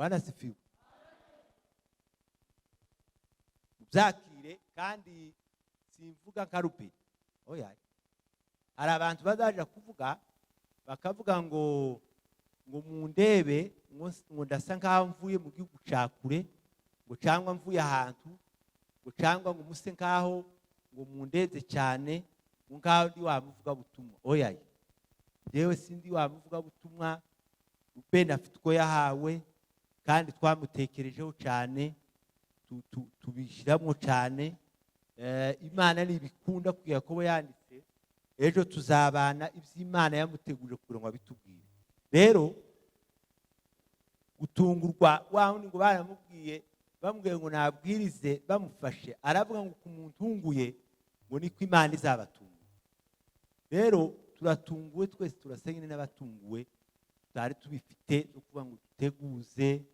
Bwana asifiwe. Mubyakire. Kandi simvuga nka Rubeni, oya. Hari abantu bazaja kuvuga bakavuga ngo mundebe, ngo ndasa nkaho mvuye mu gihugu ca kure, ngo cyangwa mvuye ahantu, ngo cyangwa ngo muse nkaho ngo mundeze cyane, ngo nkaho ndi wa muvugabutumwa. Oya, jewe sindi wa muvugabutumwa. Rubeni afite uko yahawe, kandi twamutekerejeho cyane, tubishyiramo cyane. Imana ntibikunda kugira ko yanditse ejo tuzabana iby'Imana yamutegurije kugira ngo abitubwire. Rero gutungurwa wa wundi ngo baramubwiye, bamubwiye ngo nabwirize, bamufashe aravuga ngo kumuntunguye ngo niko Imana izabatunga. Rero turatunguwe twese, turasa nyine n'abatunguwe, tutari tubifite no kuvuga ngo duteguze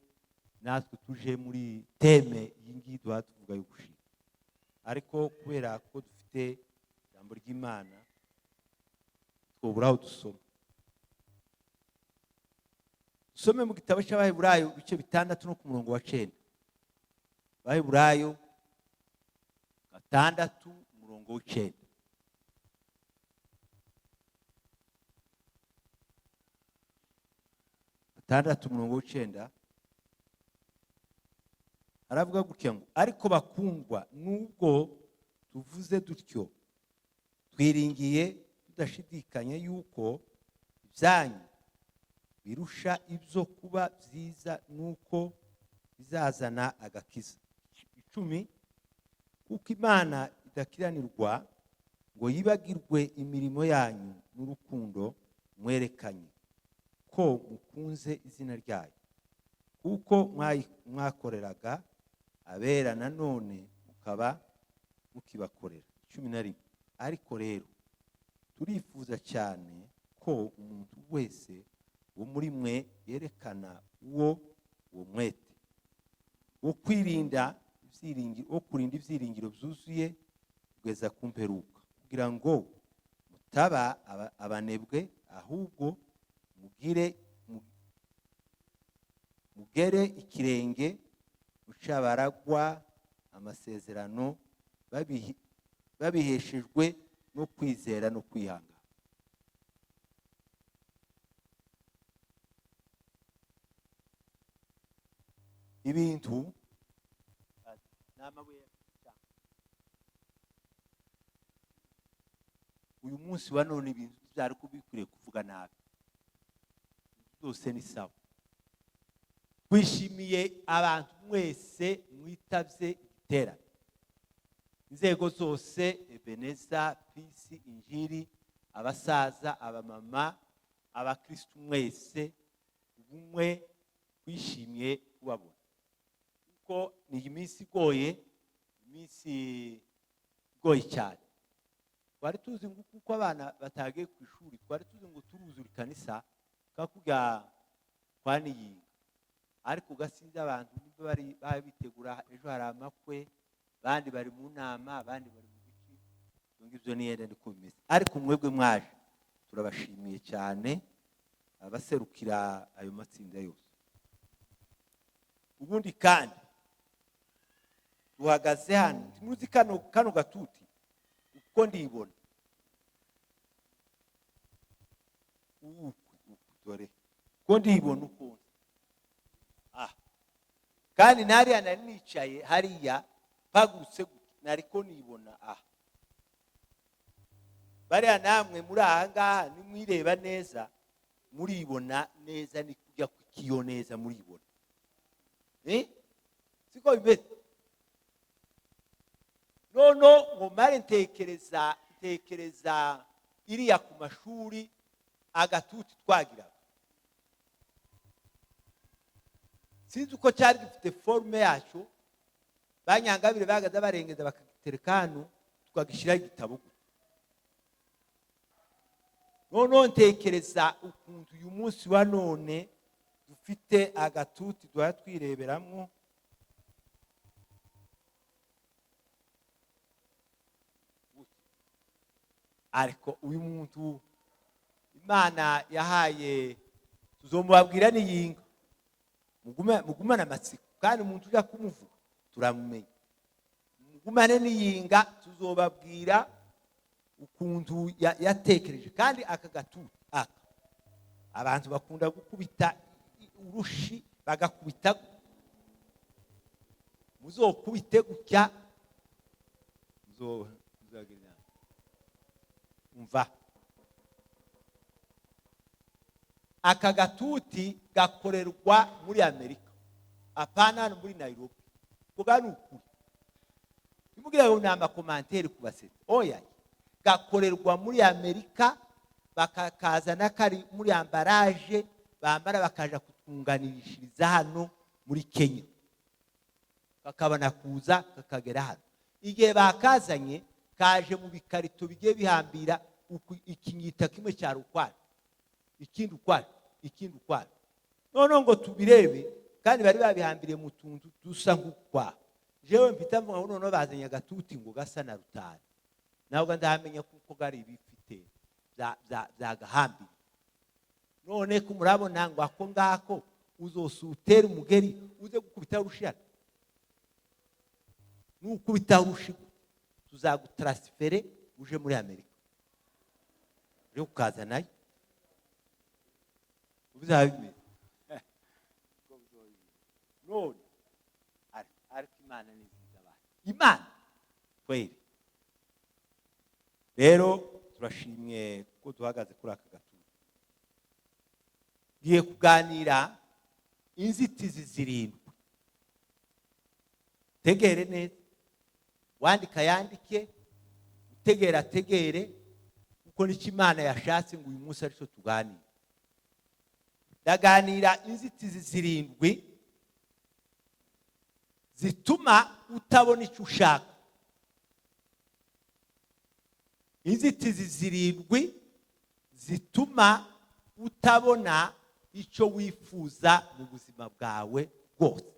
natwe tuje muri teme iyi ngiyi duha tuvuga yo gushima. Ariko kubera ko dufite ijambo ry'Imana twobura aho dusoma. Dusome mu gitabo cy'Abaheburayo ibice 6 no ku murongo wa 9. Abaheburayo 6 umurongo w'icenda. 6 umurongo w'icenda. Aravuga gutya ngo ariko bakundwa, nubwo tuvuze dutyo, twiringiye tudashidikanya yuko ibyanyu birusha ibyo kuba byiza, nuko bizazana agakiza. 10, kuko Imana idakiranirwa ngo yibagirwe imirimo yanyu n'urukundo mwerekanye ko mukunze izina ryayo, kuko mwakoreraga abera nanone mukaba mukibakorera. 11, ariko rero turifuza cyane ko umuntu wese wo muri mwe yerekana uwo mwete wo kwirinda ibyiringiro, wo kurinda ibyiringiro byuzuye kugeza ku mperuka, kugira ngo mutaba abanebwe, ahubwo mugere ikirenge mucabaragwa amasezerano babiheshejwe no kwizera no kwihangana. Ibintu n'amabuye uyu munsi wa none ibintu byari kubikwiriye kuvuga nabi byose ni sawa. Twishimiye abantu mwese mwitavye igiterane, inzego zose, Ebeneza, Peace, Injiri, abasaza, abamama, abakristu mwese, ubumwe, twishimiye kubabona. Kuko ni iminsi igoye, iminsi igoye cyane. Twari tuzi ngo kuko abana batagiye ku ishuri, twari tuzi ngo turuzura ikanisa kakujya kwa Niyinga, ariko ugasinze abantu nibwo bari babitegura, ejo hari amakwe, abandi bari mu nama, abandi bari mu biki, ibyo ngibyo ni yenda niko bimeze. Ariko mwebwe mwaje turabashimiye cyane, abaserukira ayo matsinda yose. Ubundi kandi duhagaze hano, ntimuzi kano gatuti uko ndibona, dore uko ndibona ukuntu. Kandi nariya nari nicaye hariya mpagurutse gutya, nariko nibona aha. Bariya namwe muri aha ngaha nimwireba neza, muribona neza, ni kujya ku kiyo neza muribona. Siko bimeze? Nono ngo mare ntekereza iriya ku mashuri agatuti twagiraga. Sinzi uko cyari gifite forme yacu, banyangabire bagaza barengeza bakagitereka hano, tukagishyiraho igitabo gutya. Noneho ntekereza ukuntu uyu munsi wa none dufite agatuti duhora twireberamwo. Ariko uyu muntu Imana yahaye tuzomubabwira niyinga. Mugumane amatsiko, kandi umuntu ujya kumuvuga turamumenya. Mugumane n'iyinga, tuzobabwira ukuntu yatekereje. Kandi aka gatuti aka abantu bakunda gukubita urushi, bagakubita, muzokubite gutya, muzagira inama. Umva, aka gatuti gakorerwa muri Amerika, apana hano muri Nairobi. Kuga ni ukuri, ntimugire ngo ni amakomantere kubasetsa. Oya, gakorerwa muri Amerika, bakakazana kari muri ambaraje, bambara bakaja kutwunganishiriza hano muri Kenya, kakabona kuza kakagera hano. Igihe bakazanye kaje mu bikarito bigiye bihambira, ikinyita kimwe cyari ukwacyo, ikindi ukwacyo, ikindi ukwacyo. Noneho ngo tubirebe, kandi bari babihambiriye mu tuntu dusa nk'ukwa. Jewe mpita mvuga ngo noneho bazanye agatuti ngo gasa na rutari, ntabwo ndahamenya kuko gari bifite byagahambiriye. None ko murabona ngo ako ngako uzosutera umugeri uze gukubita urushana, nukubita urushi tuzagutransfere uje muri Amerika, uje kukaza nayo bizaba bimeze. None ariko Imana ni nziza, abantu Imana kweli. Rero turashimye kuko duhagaze kuri aka gatuti. Ngiye kuganira inzitizi zirindwi. Tegere neza, wandika yandike, utegera ategere, kuko nicyo Imana yashatse ngo uyu munsi aricyo tuganire. Ndaganira inzitizi zirindwi zituma utabona icyo ushaka. Inzitizi zirindwi zituma utabona icyo wifuza mu buzima bwawe bwose.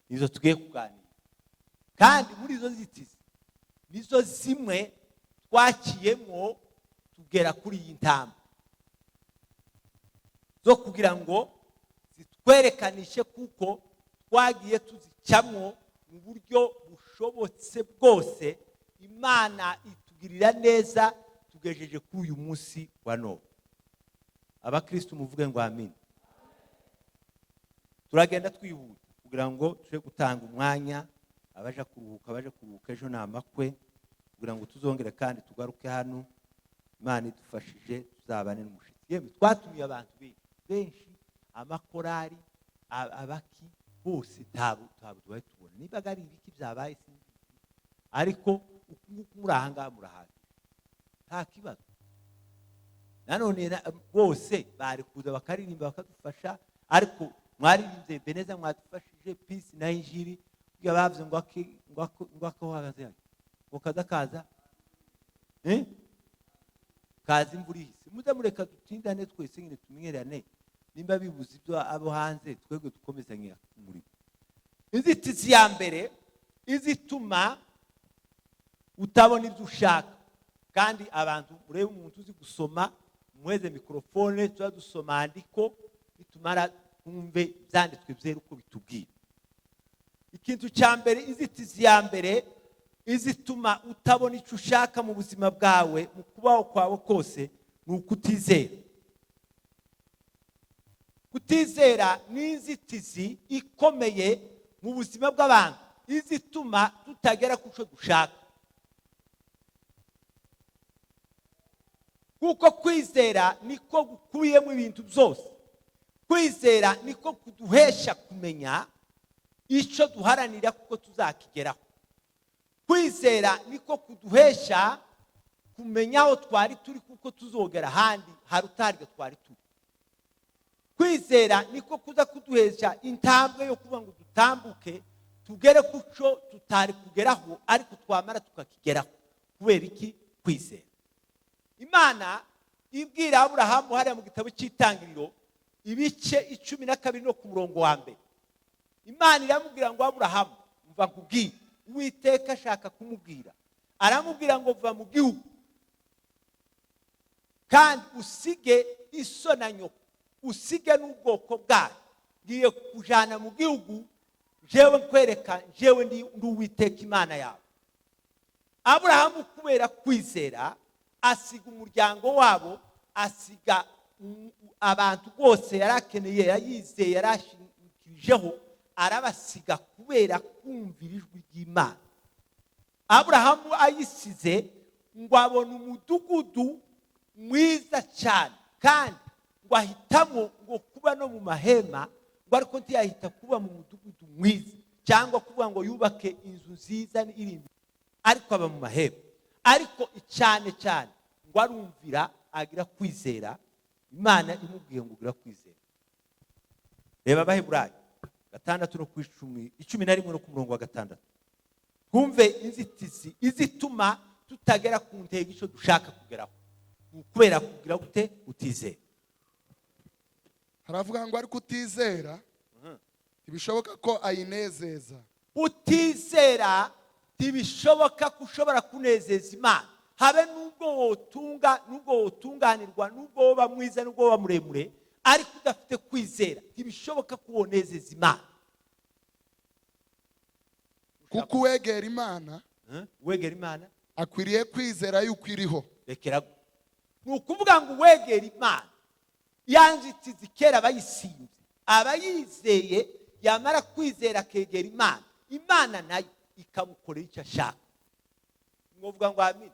Nizo tugiye kuganira. Kandi muri izo nzitizi nizo zimwe twakiyemo tugera kuri iyi ntambwe zo kugira ngo zitwerekanishe kuko twagiye tuzicamwo mu buryo bushobotse bwose. Imana itugirira neza, tugejeje kuri uyu munsi wa none. Abakristo muvuge ngo amen. Turagenda twihuta kugira ngo tuje gutanga umwanya abaje kuruhuka, abaje kuruhuka ejo ni amakwe, kugira ngo tuzongere kandi tugaruke hano. Imana idufashije tuzabane n'umushitsi. Yemwe twatumiye abantu benshi, amakorari, abaki bose tabo twari tubona. Niba ari ibiki byabaye sinzi, ariko uku muri aha ngaha murahari nta kibazo. Nanone bose bari kuza bakaririmba bakadufasha, ariko mwaririmbye Ebeneza mwadufashije, Peace na Injiri, kugira bavuze ngo ngo ako hagaze hano ngo kaza kaza, kaza imvura ihise. Muze mureka dutindane twese nyine tumenyerane, nimba bibuze ibyo abo hanze twebwe dukomezanye umurimo. Inzitizi ya mbere izituma utabona ibyo ushaka. Kandi abantu urebe umuntu uzi gusoma, muheze mikrofone tuba dusoma andiko, nitumara twumve ibyanditswe byera uko bitubwira. Ikintu cya mbere, inzitizi ya mbere izituma utabona icyo ushaka mu buzima bwawe, mu kubaho kwawe kose, ni ukutizera. Kutizera ni inzitizi ikomeye mu buzima bw'abantu, izituma tutagera ku cyo dushaka. Kuko kwizera niko gukubiyemo ibintu byose. Kwizera niko kuduhesha kumenya icyo duharanira kuko tuzakigeraho. Kwizera niko kuduhesha kumenya aho twari turi kuko tuzogera ahandi harutaryo twari turi. Kwizera niko kuza kuduhesha intambwe yo kuvuga ngo dutambuke tugere ku cyo tutari kugeraho, ariko twamara tukakigeraho. Kubera iki? Kwizera. Imana ibwira Aburahamu hariya mu gitabo cy'Itangiriro ibice 12 no ku murongo wa mbere. Imana iramubwira ngo Aburahamu, mva nkubwire. Uwiteka ashaka kumubwira, aramubwira ngo va mu gihugu kandi usige Iso na nyoko, usige n'ubwoko bwayo. Ngiye kujana mu gihugu jewe nkwereka, jewe ndi Uwiteka Imana yawe. Aburahamu kubera kwizera asiga umuryango wabo, asiga abantu bose yari akeneye, yarayizeye, yarashingikirijeho, arabasiga kubera kumvira ijwi ry'Imana. Aburahamu ayisize ngo abone umudugudu mwiza cyane, kandi ngo ahitamo ngo kuba no mu mahema, ngo ariko ntiyahita kuba mu mudugudu mwiza cyangwa kuvuga ngo yubake inzu nziza irimbi, ariko aba mu mahema. Ariko cyane cyane ngo arumvira, agira kwizera. Imana imubwiye ngo ugira kwizera. Reba Abaheburayo 6 no ku 10, 11 no ku murongo wa 6. Twumve inzitizi izituma tutagera ku ntego icyo dushaka kugeraho, kubera kugira gute? Utizera. Haravuga ngo ariko utizera ntibishoboka ko ayinezeza. Utizera ntibishoboka ko ushobora kunezeza Imana, habe nubwo wotunga, nubwo wotunganirwa, nubwo woba mwiza, nubwo woba muremure, ariko udafite kwizera ntibishoboka ko wonezeza Imana. Kuko uwegera Imana, uwegera Imana akwiriye kwizera yuko iriho. Rekera, ni ukuvuga ngo uwegera Imana yanzitizi kera abayisinze abayizeye, yamara kwizera akegera Imana, Imana nayo ikamukorera icyo ashaka. Mwovuga ngo amina.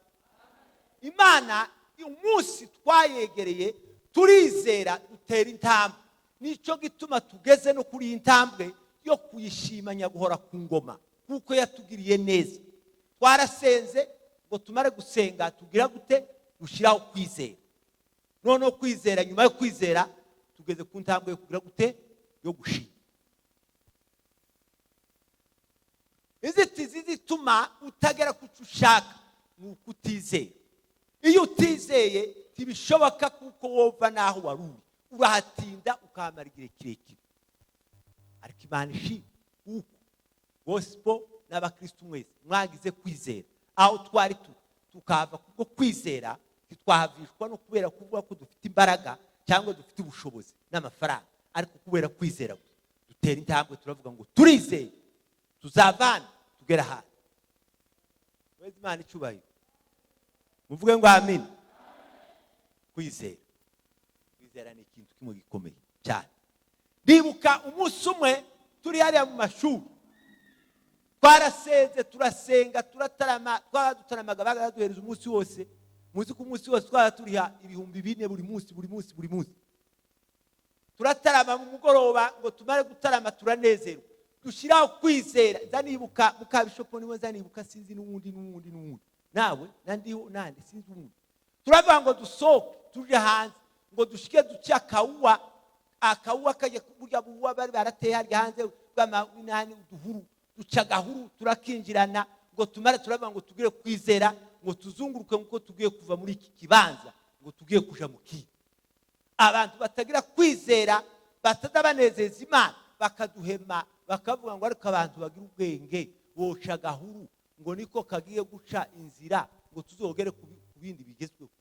Imana umunsi twayegereye turizera, dutera intambwe. Nicyo gituma tugeze no kuri iyi ntambwe yo kuyishima nyaguhora ku ngoma, kuko yatugiriye neza. Twarasenze ngo tumare gusenga tugira gute? Dushyiraho kwizera. Noneho kwizera, nyuma yo kwizera tugeze ku ntambwe yo kugira gute? Yo gushima. Inzitizi zituma utagera ku cyo ushaka ni uko utizeye. Iyo utizeye ntibishoboka kuko wova n'aho wari uri, urahatinda ukahamara igihe kirekire. Ariko Imana ishimwe kuko gospel n'abakristo mwese mwagize kwizera. Aho twari tukahava kubwo kwizera, ntitwahavishwa no kubera kuvuga ko dufite imbaraga cyangwa dufite ubushobozi n'amafaranga, ariko kubera kwizera gusa dutera intambwe, turavuga ngo turizeye tuzavana tugera ahantu. Mwese Imana icyubahiro, muvuge ngo amen. Kwizera, kwizera ni ikintu kimwe gikomeye cyane. Ndibuka umunsi umwe turi hariya mu mashuri, twarasenze, turasenga, turatarama, twaradutaramaga, bagaduhereza umunsi wose. Muzi ko umunsi wose twara turiha 4000 buri munsi, buri munsi, buri munsi. Turatarama mu mugoroba ngo tumare gutarama turanezerwa, dushyiraho kwizera. Nzanibuka mukabishopo niwe nzanibuka, sinzi n'uwundi n'uwundi n'uwundi, nawe nandiho nande sinzi uwundi. Turavuga ngo dusohoke tuje hanze ngo dushike duce akawuwa, akawuwa kajya burya buwa bari barateye harya hanze bw'amanani uduhuru, duca agahuru turakinjirana ngo tumare. Turavuga ngo tugire kwizera ngo tuzunguruke nkuko tugiye kuva muri iki kibanza ngo tugiye kuja mu kindi. Abantu batagira kwizera bataza banezeza Imana bakaduhema, bakavuga ngo ariko abantu bagira ubwenge boca agahuru ngo niko kagiye guca inzira ngo tuzogere ku bindi bigezweho.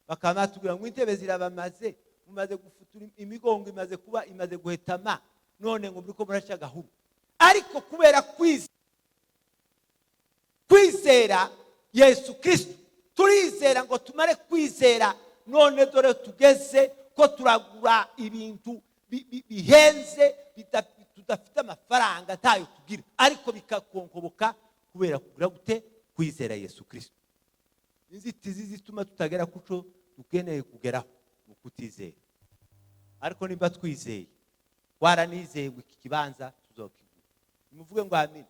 Bakaba batubwira ngo intebe zirabamaze, mumaze gufutura imigongo, imaze kuba, imaze guhetama, none ngo muriko muraca agahuru. Ariko kubera kwizera Yesu Kristo, turizera ngo tumare kwizera, none dore tugeze ko turagura ibintu bihenze, tudafite amafaranga ntayo tugira, ariko bikakonkoboka kubera kugira gute? Kwizera Yesu Kristo. Inzitizi zituma tutagera kuco dukeneye kugeraho ni ukutizera. Ariko nimba twizeye, twaranizeye ngo iki kibanza tuzokigura. Nimuvuge ngo amen.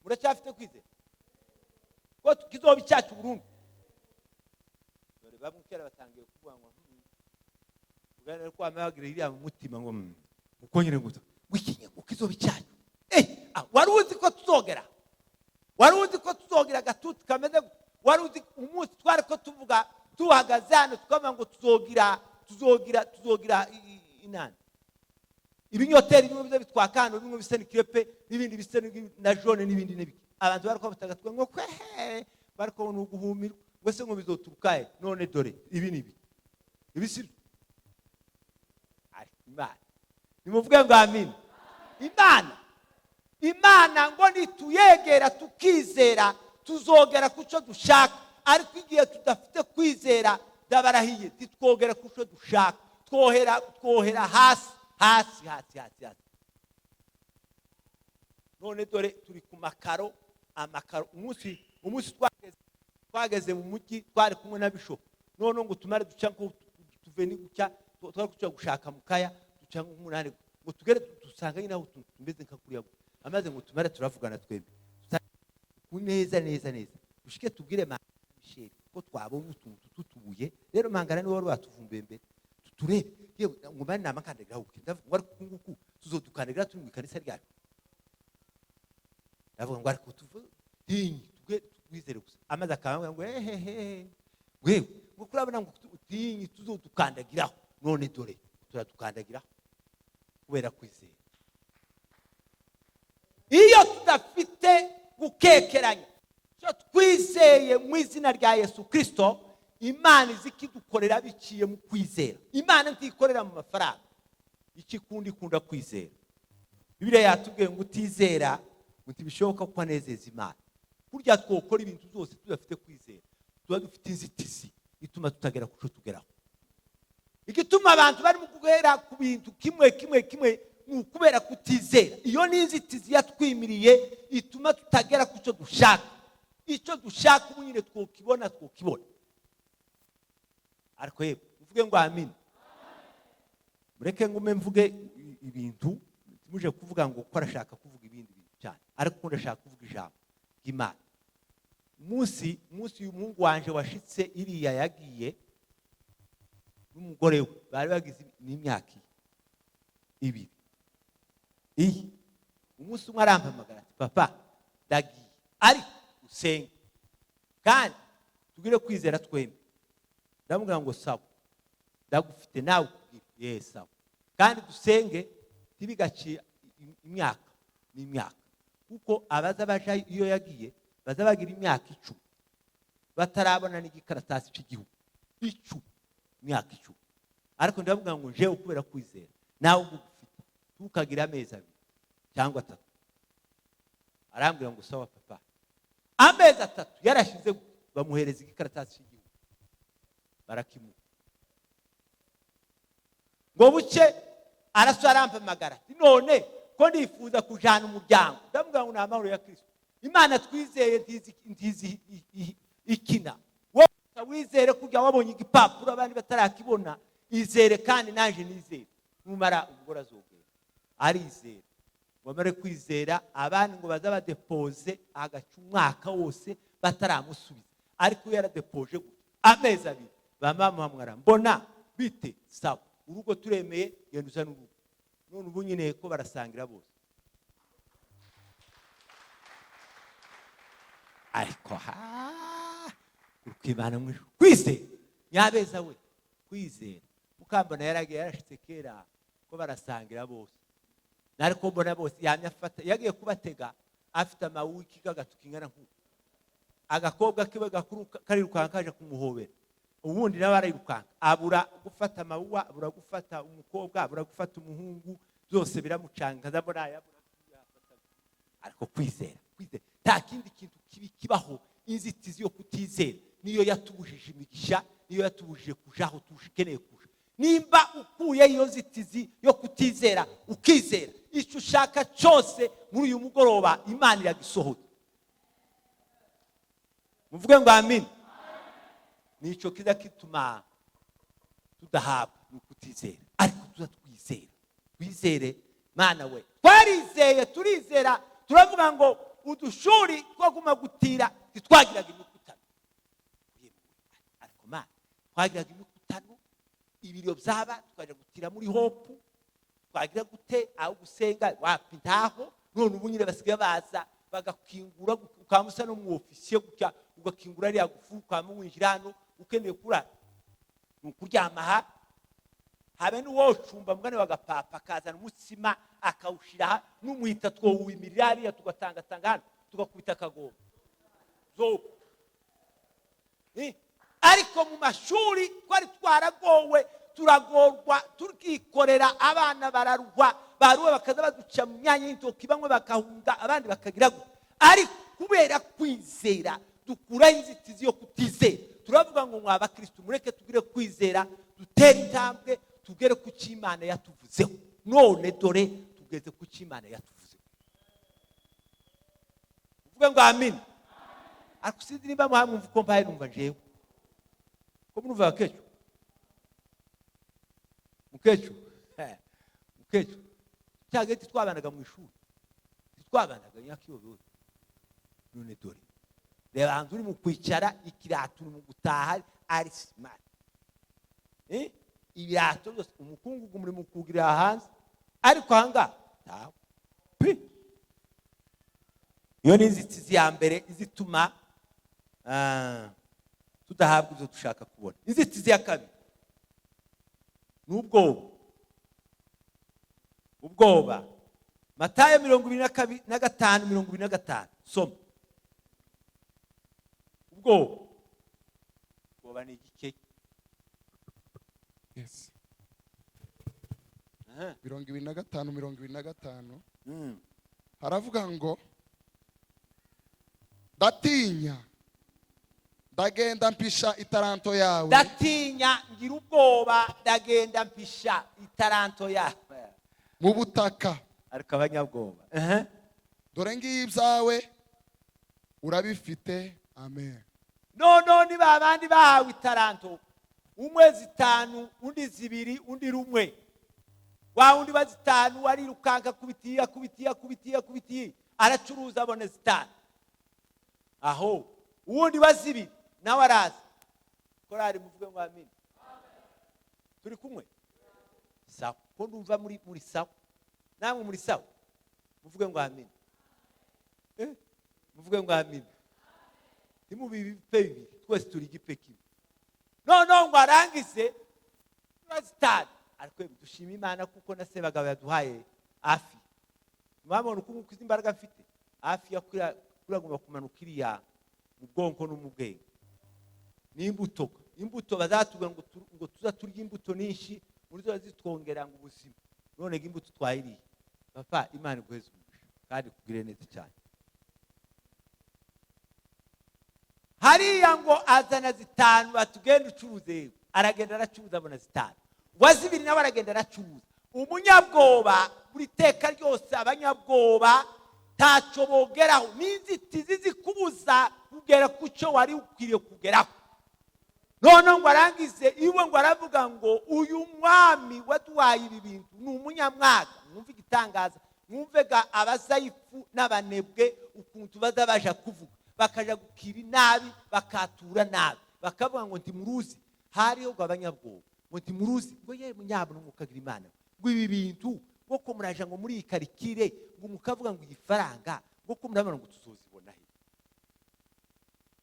Muracyafite kwizera ko kizoba icyacu burundu? Dore bamwe kera batangiye kuvuga ngo uganira ko amabagira iriya mu mutima ngo uko nyine ngo wikinye ngo kizoba icyacu. Wari uzi ko tuzogera? Wari uzi ko tuzogera agatuti kameze? Wari uzi umunsi twari ko tuvuga tuhagaze hano tukavuga ngo tuzogira, tuzogira, tuzogira inani ibinyoteri bimwe biza bitwaka hano, bimwe bisa n'ikirepe, n'ibindi bisa na jaune, n'ibindi n'ibiki. Abantu bariko batagatwe ngo kwehe, bariko ni uguhumirwa. Ngo se ngo bizoturukahe? None dore ibi ni ibi, ibi si byo. Ariko Imana, nimuvuge ngo amina. Imana ngo nituyegera tukizera tuzogera ku cyo dushaka, ariko igihe tudafite kwizera, ndabarahiye, ntitwogera ku cyo dushaka, twohera hasi hasi hasi hasi hasi. None dore turi ku makaro, amakaro. Umunsi twageze mu mujyi, twari kumwe na bishop, none ngo tumare duca ngo tuve ni gucya, twari kuca gushaka mukaya, duca nk'umunani ngo tugere dusanga nyine aho tumeze nka kuriya amaze, ngo tumare turavugana twembi neza neza neza, dushike tubwire Michel ko twabonye utuntu tutubuye. Rero Mangara niwe wari watuvumbuye mbere, tuturebe yewe ngo mane namakandagira aho. Ndavuga ngo ariko nguku tuzodukandagira turi mu ikanisa ryacu. Ndavuga ngo ariko tuve tinyi twe twizere gusa. Amaze akambwira ngo ehehe, wewe ngo kurabona ngo tinyi tuzodukandagiraho. None dore turadukandagiraho kubera kwizera. Iyo tudafite gukekeranya icyo twizeye mu izina rya Yesu Kristo, Imana izi ikidukorera biciye mu kwizera. Imana ntikorera mu mafaranga, icyo ikunda, ikunda kwizera. Bibiliya yatubwiye ngo utizera ngo ntibishoboka ko anezeza Imana. Burya twokora ibintu byose tudafite kwizera, tuba dufite inzitizi ituma tutagera ku cyo tugeraho. Igituma abantu barimo guhera ku bintu kimwe kimwe kimwe ni ukubera kutizera. Iyo ni inzitizi yatwimiriye ituma tutagera ku cyo dushaka. Icyo dushaka ubu nyine twokibona. Ariko yewe uvuge ngo amin. Mureke ngume mvuge ibintu, muje kuvuga ngo ko arashaka kuvuga ibindi bintu cyane, ariko ndashaka kuvuga ijambo ry'Imana. Umunsi uyu muhungu wanje washitse iriya yagiye n'umugore we, bari bagize n'imyaka ibiri iyi. Umunsi umwe arampamagara ati papa ndagiye, ariko usenge kandi tugire kwizera twembi. Ndamubwira ngo sawa, ndagufite nawe ukubwire ye sawa, kandi dusenge ntibigaciye imyaka n'imyaka, kuko abaza baja iyo yagiye baza bagira imyaka 10 batarabona n'igikaratasi cy'igihugu, 10, imyaka 10. Ariko ndababwira ngo jewe kubera kwizera nawe ugufite tukagira amezi 2 cyangwa 3. Arambwira ngo sawa papa. Amezi 3 yarashize bamuhereza igikaratasi cy'igihugu, barakimuha. Ngo buce araso arampamagara none ko nifuza kujana umuryango. Ndamubwira ngo ni amahoro ya Kristo, Imana twizeye ntizi ikina. Wowe wizere kujya wabonye igipapuro abandi batarakibona, izere kandi naje nizere. Numara umugore azogera arizera, bamare kwizera abandi ngo baza badepoze agaca umwaka wose bataramusubiza, ariko yaradepoje amezi 2 bamamuhamwara mbona bite sawa, urugo turemeye genda uzane urugo. None ubu nyine ko barasangira bose. Ariko ha urukibana mu ijuru kwizera nyabeza we kwizera. Mukambona yaragiye yarashitse kera ko barasangira bose, nariko mbona bose yamye afata, yagiye kubatega afite amawiki gagatukingana nkuko agakobwa kiwe gakuru karirukanka kaje kumuhobera, ubundi nawe arirukanka abura gufata amawuwa, abura gufata umukobwa, abura gufata umuhungu, byose biramucanga ndabona yabura. Ariko kwizera nta kindi kintu kibi kibaho. Inzitizi yo kutizera niyo yatubujije imigisha, niyo yatubujije kuja aho tushikeneye kuja. Nimba ukuye iyo nzitizi yo kutizera ukizera, icyo ushaka cyose muri uyu mugoroba Imana iragisohoza. Muvuge ngo amin. Nico kiza kituma tudahabwa ni ukutizera, ariko tuza twizera. Twizere Mana we, twarizeye turizera, turavuga ngo udushuri twaguma gutira titwagiraga imikutano. Ariko Mana twagiraga imikutano, ibiryo byaba twaje gutira muri hopu, twagira gute aho gusenga wapi ntaho. None ubu nyine basigaye baza bagakingura, ukamusa no mu ofisiye gutya, ugakingura ari yagufu ukamwinjira hano ukeneye kurara nukuryama aha, habe n'uwocumba mugane bagapapa akazana umutsima akawushira n'umwita twowuwimirira hariya tugatangatanga hano tugakubita akagomba zo. Ariko mu mashuri twari twaragowe, turagorwa, tukikorera, abana bararwa, baruwe bakaza baduca mu myanya y'intoki, bamwe bakahunga, abandi bakagira gutya. Ariko kubera kwizera dukuraho inzitizi yo kutizera. Turavuga ngo mwa bakristo, mureke tugire kwizera, dutere intambwe, tugere ku cyo Imana yatuvuzeho. None dore tugeze ku cyo Imana yatuvuzeho. Uvuge ngo amen. Ariko sinzi niba mwamwumva uko mbaye numva jewe. Ko murumva abakecuru? Mukecuru, mukecuru, cya gihe twabanaga mu ishuri, twabanaga nyakiyobewe. None dore reba hanze uri mu kwicara, ikirato uri mu gutaha ari smart. Ibirato byose umukungugu muri mu kugirira hanze, ariko ahangaha ntawe pi. Iyo ni inzitizi ya mbere izituma tudahabwa ibyo dushaka kubona. Inzitizi ya kabiri ni ubwoba. Ubwoba. Matayo 25, 25. Soma. Ubwoba. Ubwoba ni igike. Yes. Aha. 25, 25. Haravuga ngo ndatinya, ndagenda mpisha itaranto yawe. Ndatinya, ngira ubwoba, ndagenda mpisha itaranto yawe mu butaka. Ariko abanyabwoba. Dore ngiyi ibyawe urabifite. Amen. Noneho ni ba bandi bahawe itaranto, umwe 5, undi 2, undi 1. Wa wundi wa 5 arirukanka, akubitiye, akubitiye, akubitiye, akubitiye, aracuruza, abona 5. Aho uwundi wa 2 nawe araza. Korari muvuge ngo amen. Turi kumwe? Sawa. Ko ndumva muri sawa. Namwe muri sawa. Muvuge ngo amen. Muvuge ngo amen. Ntimubi ibipe bibiri, twese turi igipe kimwe. Noneho ngo arangize 5. Ariko dushima Imana kuko na Sebagabo yaduhaye afi. Mwabona uko nguko izi imbaraga mfite? Afi ya kuragomba kumanuka iriya mu bwonko no mu bwenge. Ni imbuto. Imbuto bazatubwira ngo tuza turya imbuto nyinshi, muri zo zitwongera ngo ubuzima. None ngo imbuto twayiriye. Papa, Imana iguheze umugisha kandi ikugirire neza cyane. Hariya ngo azana 5, batugenda ucuruze. Aragenda aracuruza, abona 5. Wa 2 nawe aragenda aracuruza. Umunyabwoba buri teka ryose, abanyabwoba ntacyo bogeraho. N'inzitizi zikubuza kugera ku cyo wari ukwiriye kugeraho. Noneho ngo arangize iwe, ngo aravuga ngo uyu mwami waduhaye ibi bintu ni umunyamwaga. Mwumve igitangaza, mwumve ga abazayifu n'abanebwe ukuntu baza baja kuvuga, bakaja gukira inabi, bakatura nabi, bakavuga ngo ntimuruzi. Hariho ngo abanyabwoba ngo ntimuruzi, ngo ye munyabwo mukagira Imana, ngo ibi bintu ngo ko muraja ngo muri ikarikire, ngo mukavuga ngo ifaranga, ngo ko murabona ngo tuzozibona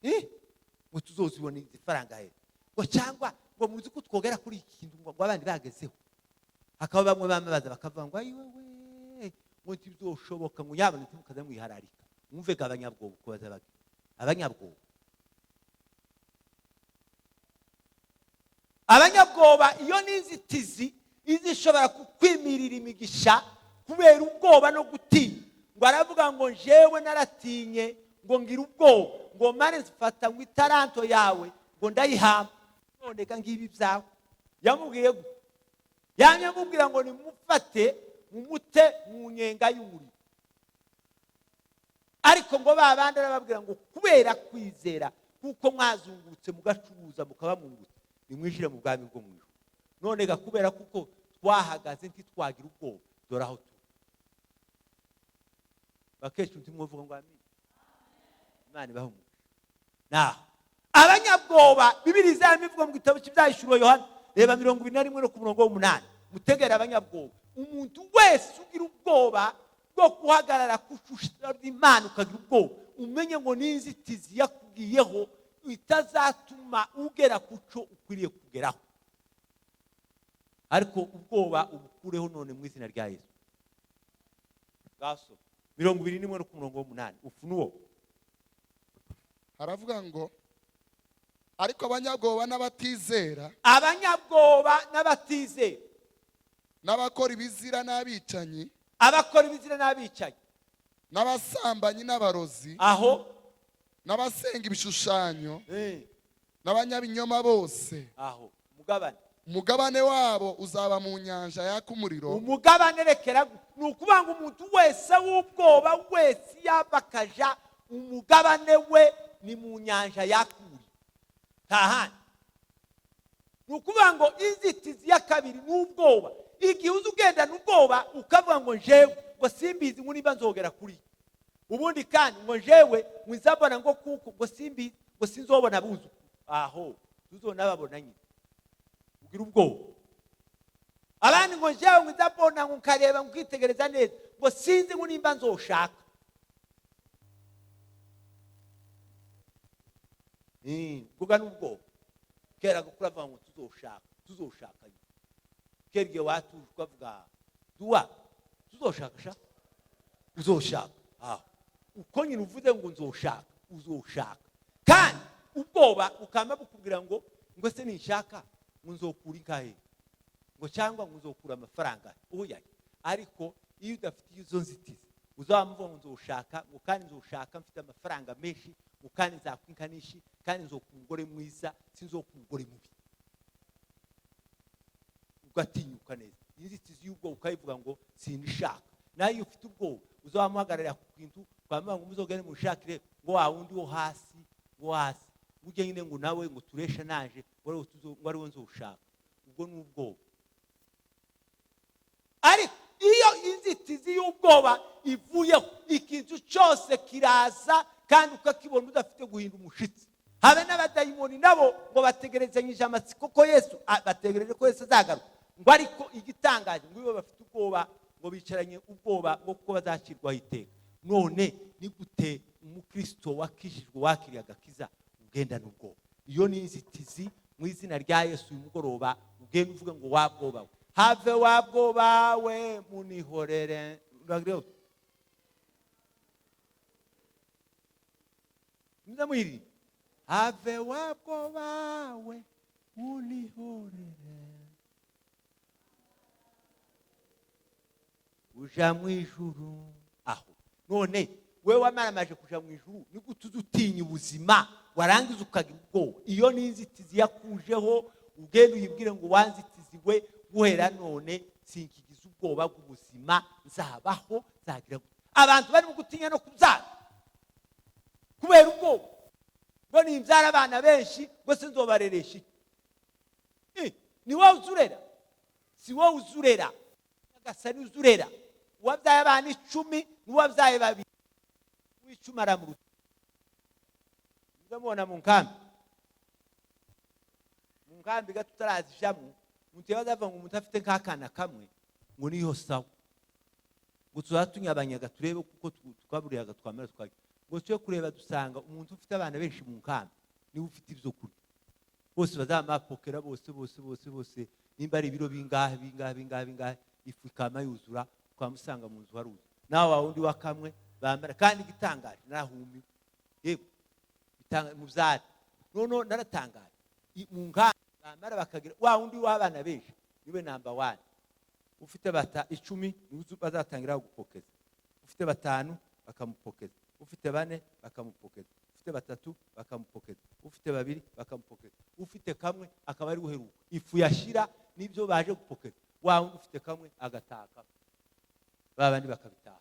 he? Ngo tuzozibona izi faranga he? Ngo cyangwa ngo muzi ko twogera kuri iki kintu ngo abandi bagezeho. Hakaba bamwe bamabaza bakavuga ngo ayi wewe, ngo ntibizoshoboka, ngo yabona ntimukaza mwihararika. Mwumve ga abanyabwoba uko baza bagira. Abanyabwoba. Abanyabwoba iyo ni inzitizi izishobora kukwimirira imigisha kubera ubwoba no gutinya. Ngo aravuga ngo jewe naratinye, ngo ngira ubwoba, ngo mare mfata ngo itaranto yawe ngo ndayihamba, none ga ngibi ibyawe. Yamubwiye gute? Yamubwira ngo nimufate mumute mu nyenga y'umuriro. Ariko ngo ba bandi arababwira ngo kubera kwizera kuko mwazungurutse mugacuruza mukaba mwungutse, nimwinjire mu bwami bwo mu ijuru. None ga kubera kuko twahagaze ntitwagira ubwoba, dore aho turi. Bakecuru ntimwovuga ngo amen. Imana ibahe umugisha. Naho abanyabwoba, Bibiliya izamivuga mu gitabo cy'ibyahishuriwe Yohana, reba 21 no ku murongo w'umunani. Mutegere abanyabwoba. Umuntu wese ugira ubwoba bwo guhagarara ku ishusho ry'Imana ukagira ubwoba, umenye ngo ni inzitizi yakubwiyeho itazatuma ugera ku cyo ukwiriye kugeraho. Ariko ubwoba ubukureho none mu izina rya Yesu. Gaso 21 no ku murongo w'umunani. Ufunuo. Haravuga ngo Ariko abanyabwoba n'abatizera, Abanyabwoba n'abatizera, n'abakora ibizira n'abicanyi, abakora ibizira n'abicanyi, n'abasambanyi n'abarozi, aho, n'abasenga ibishushanyo, n'abanyabinyoma bose, Aho umugabane, umugabane wabo uzaba mu nyanja yaka umuriro Umugabane rekera, ni ukuvuga ngo umuntu wese w'ubwoba wese yava akaja, umugabane we ni mu nyanja yaka umuriro, nta handi. Ni ukuvuga ngo inzitizi ya kabiri ni ubwoba. Igihe uza ugendana ubwoba, ukavuga ngo njewe ngo simbizi ngo niba nzogera kuri ubundi, kandi ngo njewe ngo nzabona ngo kuko ngo simbizi ngo sinzobona abuzukuru, aho tuzobona babona nyine ugira ubwoba. Abandi ngo njewe ngo nzabona ngo nkareba ngo ukitegereza neza ngo sinzi ngo nimba nzoshaka. Ubwo ni ubwoba. Kera gukura avuga ngo tuzoshaka, tuzoshaka nyine. Kera igihe watuje ukavuga duwa tuzoshaka sha, uzoshaka. Aho uko nyine uvuze ngo nzoshaka, uzoshaka. Kandi ubwoba ukama bukubwira ngo se ninshaka ngo nzokura inkahe, ngo cyangwa ngo nzokura amafaranga oya. Ariko iyo udafite izo nzitizi, uzamuvuga ngo nzoshaka, ngo kandi nzoshaka mfite amafaranga menshi, ngo kandi nzakwinka nishi, kandi nzokura umugore mwiza, sinzokura umugore mubi. Ugatinyuka neza inzitizi y'ubwoba ukayivuga ngo sinishaka. Nayo iyo ufite ubwoba uzamuhagararira ku kintu, ukamuvuga ngo muzogende mushakire ngo wa wundi wo hasi, wo hasi ujye nyine ngo nawe ngo turesha naje ngo ariwe nzoshaka. Ubwo ni ubwoba. Ariko iyo inzitizi y'ubwoba ivuyeho, ikintu cyose kiraza kandi ukakibona udafite guhinda umushitsi. Habe n'abadayimoni nabo ngo bategerezanyije amatsiko ko Yesu, bategereje ko Yesu azagaruka. Ngo ariko igitangaje ngo iyo bafite ubwoba, ngo bicaranye ubwoba ngo kuko bazacirwaho iteka. None ni gute umukristo wakijijwe wakiriye agakiza ugendana ubwoba? Iyo ni inzitizi. Mu izina rya Yesu uyu mugoroba ugenda uvuge ngo wabwoba we, have wabwoba we, munihorere. Muze have wabwoba we, munihorere, uja mu ijuru. Aho none we wamaramaje kuja mu ijuru, ni gute uza utinya ubuzima warangiza ukagira ubwoba? Iyo ni inzitizi yakujeho, ugenda uyibwire ngo wanzitizi we, guhera none sinkigize ubwoba bw'ubuzima, nzabaho nzagira gute. Abantu barimo gutinya no kubyara kubera ubwoba ngo nimbyara abana benshi ngo sinzobareresha iki. Ni wowe uzurera, si wowe uzurera, Nyagasani uzurera. Uwabyaye abana 10 n'uwabyaye 2, uw'icumi aramuruta. Mubona mu nkambi, mu nkambi gato tutarazijamwo, umuntu yabaza avuga ngo umuntu afite nk'akana kamwe ngo niyo sawa, ngo tuzatunyabanya turebe kuko twaburiyaga twamara twajya, ngo tujye kureba dusanga umuntu ufite abana benshi mu nkambi niwe ufite ibyo kurya. Bose bazamapokera bose bose bose bose, nimba ari ibiro bingahe bingahe bingahe bingahe, ifu ikama yuzura, twamusanga mu nzu haruzuye. Nawe wa wundi wa kamwe bambara. Kandi igitangaje narahumiwe, yego bitanga mubyara. Noneho naratangaye mu nkambi bambara bakagira wa wundi w'abana benshi niwe number 1. Ufite bata 10 niwe bazatangira gupokeza, ufite 5 bakamupokeza, ufite 4 bakamupokeza, ufite 3 bakamupokeza, ufite 2 bakamupokeza, ufite kamwe akaba ari guheruka ifu yashira nibyo baje gupokeza, wa wundi ufite kamwe agataka, babandi bakabitaha.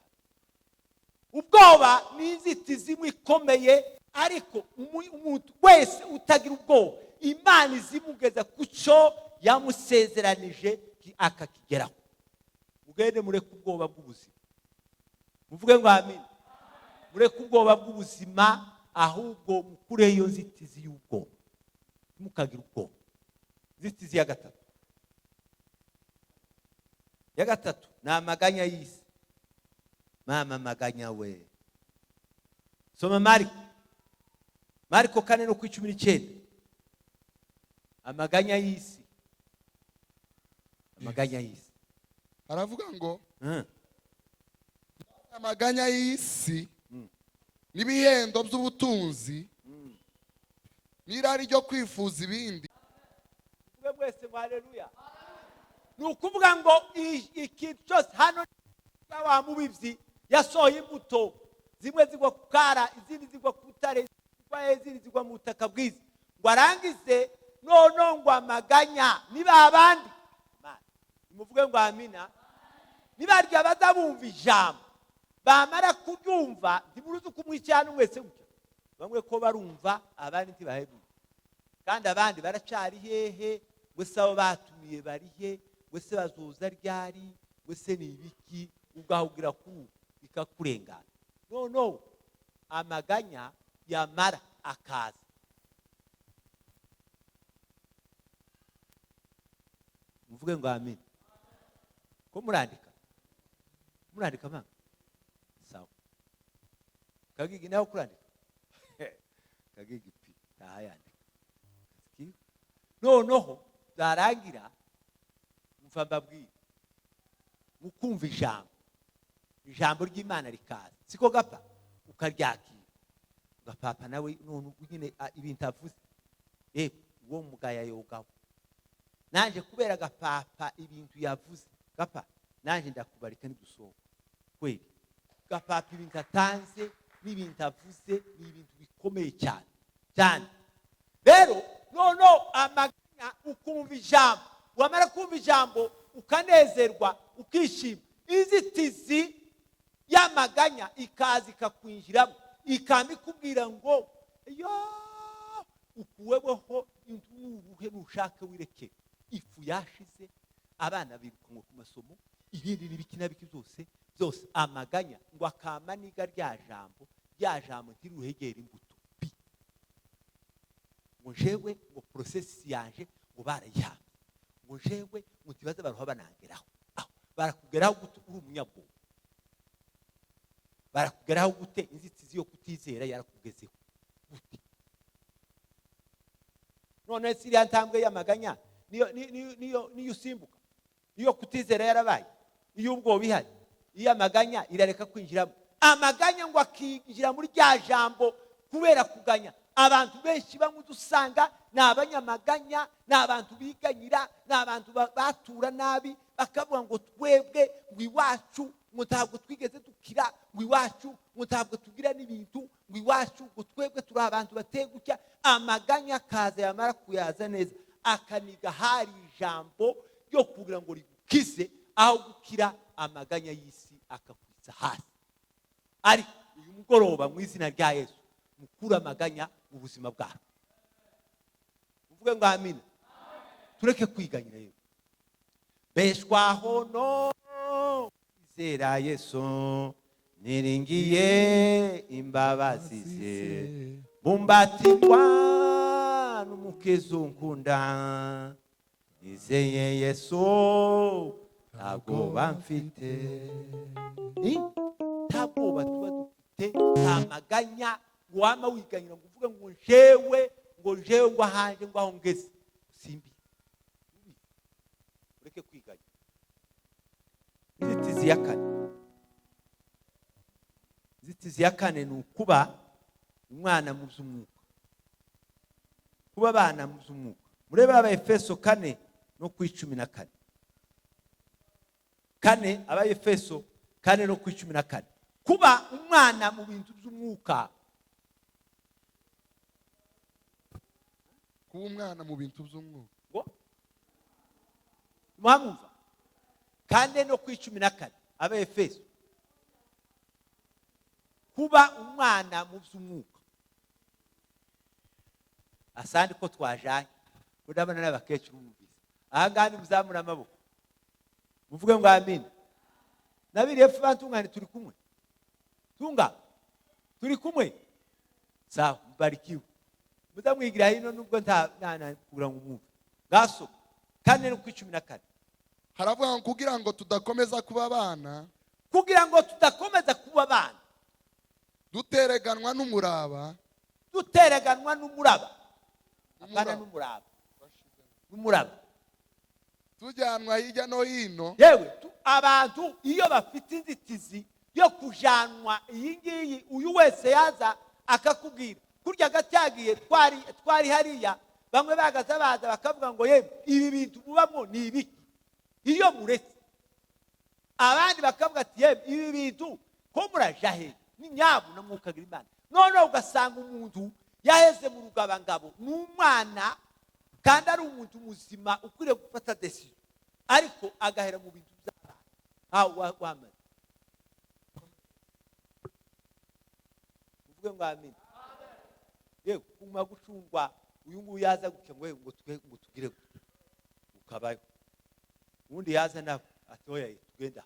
Ubwoba ni inzitizi imwe ikomeye, ariko umuntu wese utagira ubwoba Imana izimugeza ku cyo yamusezeranije akakigeraho. Mugende mureke ubwoba bw'ubuzima, muvuge ngo amen. Mureke ubwoba bw'ubuzima, ahubwo mukure iyo nzitizi y'ubwoba, mukagira ubwoba. Inzitizi ya gatatu, ya gatatu ni amaganya y'isi. Mama maganya we. Soma Mariko, Mariko 4 no ku 19. Amaganya y'isi, amaganya y'isi. Aravuga ngo amaganya y'isi n'ibihendo by'ubutunzi N'irari ryo kwifuza ibindi. Mwe mwese ngo haleluya. Ni ukuvuga ngo ikintu cyose hano, wa mubibyi yasohoye imbuto, zimwe zigwa ku kara, izindi zigwa ku rutare, izindi zigwa mu butaka bwiza, ngo arangize noneho ngo amaganya niba abandi, nimuvuge ngo amina. Nibarya baza bumva ijambo, bamara kuryumva, ntimuruzi uko umwicyana mwese gutya, bamwe ko barumva, abandi ntibahebuye, kandi abandi baracari hehe? Ngo se abo batumiye bari he? Ngo se bazoza ryari? Ngo se ni ibiki? Ugahugira ku bikakurengana. No amaganya yamara akaza, muvuge ngo amen. Ko murandika, murandika mama, sawa. Kagigi nawe kurandika, Kagigi pi ntahayandika. Noneho byarangira, mva mbabwire, mukumva ijambo, ijambo ry'Imana rikaza, siko gapfa ukaryakira, ugapapa nawe none nyine ibintu avuze, uwo mugaya yogaho. Nanje kubera gapapa ibintu yavuze gapfa, nanje ndakubarika nidusohoka kweli. Gapapa ibintu atanze n'ibintu avuze ni ibintu bikomeye cyane cyane. Rero noneho amaganya, ukumva ijambo, wamara kumva ijambo ukanezerwa, ukishima, inzitizi y'amaganya ikaza ikakwinjiramo, ikaba ikubwira ngo yo ukuweho uruhe, nushake wirekere, ifu yashize, abana birukanwe ku masomo, ibindi n'ibiki n'abiki byose byose. Amaganya ngo akama niga rya jambo, rya jambo ntiruhegera imbuto pi, ngo jewe ngo process yanje ngo barayihambye, ngo jewe ngo ntibaze baruha banangeraho. Aho barakugeraho gute uri umunyabwoba? Barakugeraho gute? Inzitizi yo kutizera yarakugezeho gute? None siriya ntambwe y'amaganya niyo niyo niyo usimbuka, iyo kutizera yarabaye, iyo ubwoba ihari, iyo amaganya irareka kwinjiramo. Amaganya ngo akinjira muri rya jambo kubera kuganya. Abantu benshi bamwe udusanga ni abanyamaganya, ni abantu biganyira, ni abantu batura nabi, bakavuga ngo twebwe ngo iwacu ngo ntabwo twigeze dukira, ngo iwacu ngo ntabwo tugira n'ibintu, ngo iwacu ngo twebwe turi abantu bateye gutya. Amaganya akaza, yamara kuyaza neza akaniga hari ijambo ryo kugira ngo rigukize, aho gukira amaganya y'isi akakwitsa hasi. Ariko uyu mugoroba mu izina rya Yesu mukura amaganya mu buzima bwawe, uvuge ngo amina. Tureke kwiganyira rero. Beshwaho no kwizera Yesu, niringiye imbabazi ze, bumbatirwa n'umukiza unkunda, nizeye Yesu ntabwoba mfite. Ntabwoba tuba dufite, nta maganya ngo wama wiganyira ngo uvuge ngo jewe, ngo jewe ngo ahanje ngo aho ngeze simbi. Ureke kwiganya. Inzitizi ya kane, inzitizi ya kane ni ukuba umwana mu by'umwuka, kuba abana mu by'umwuka. Murebe Abaefeso 4:14, 4, Abaefeso 4:14. Kuba umwana mu bintu by'umwuka, kuba umwana mu bintu by'umwuka. Ngo muhamumva 4:14 Abaefeso, kuba umwana mu by'umwuka. Asandi ko twajanye, ndabona n'abakecuru bumvise aha ngaha, nimuzamura amaboko muvuge ngo amina. Nabiriye epfo bantungane, turi kumwe, tunga turi kumwe, sawa, mbarikiwe. Muzamwigira hino nubwo nta kugira ngo mwumve. Ngaso 4:14 haravuga ngo kugira ngo tudakomeza kuba abana, kugira ngo tudakomeza kuba abana, dutereganwa n'umuraba, dutereganwa n'umuraba, apana n'umuraba, n'umuraba, tujyanwa hirya no hino. Yewe abantu iyo bafite inzitizi yo kujanwa iyi ngiyi, uyu wese yaza akakubwira Kurya gacyagiye twari hariya, bamwe bagaza baza bakavuga ngo: "Yemwe, ibi bintu mubamo ni ibiki?" Iyo muretse abandi bakavuga ati: "Yemwe, ibi bintu ko muraja he?" Ni nyabu na mwukagira Imana. Noneho ugasanga umuntu yaheze mu rugabangabo, ni umwana kandi ari umuntu muzima ukwiriye gufata décision, ariko agahera mu bintu by'abantu aho wamaze. Uvuge ngo amina. Yewe, kuma gucungwa, uyu nguyu yaza gutya ngo twe ngo tugire gutya, ukabayo. Uwundi yaza nawe ati: "Oya, tugenda,"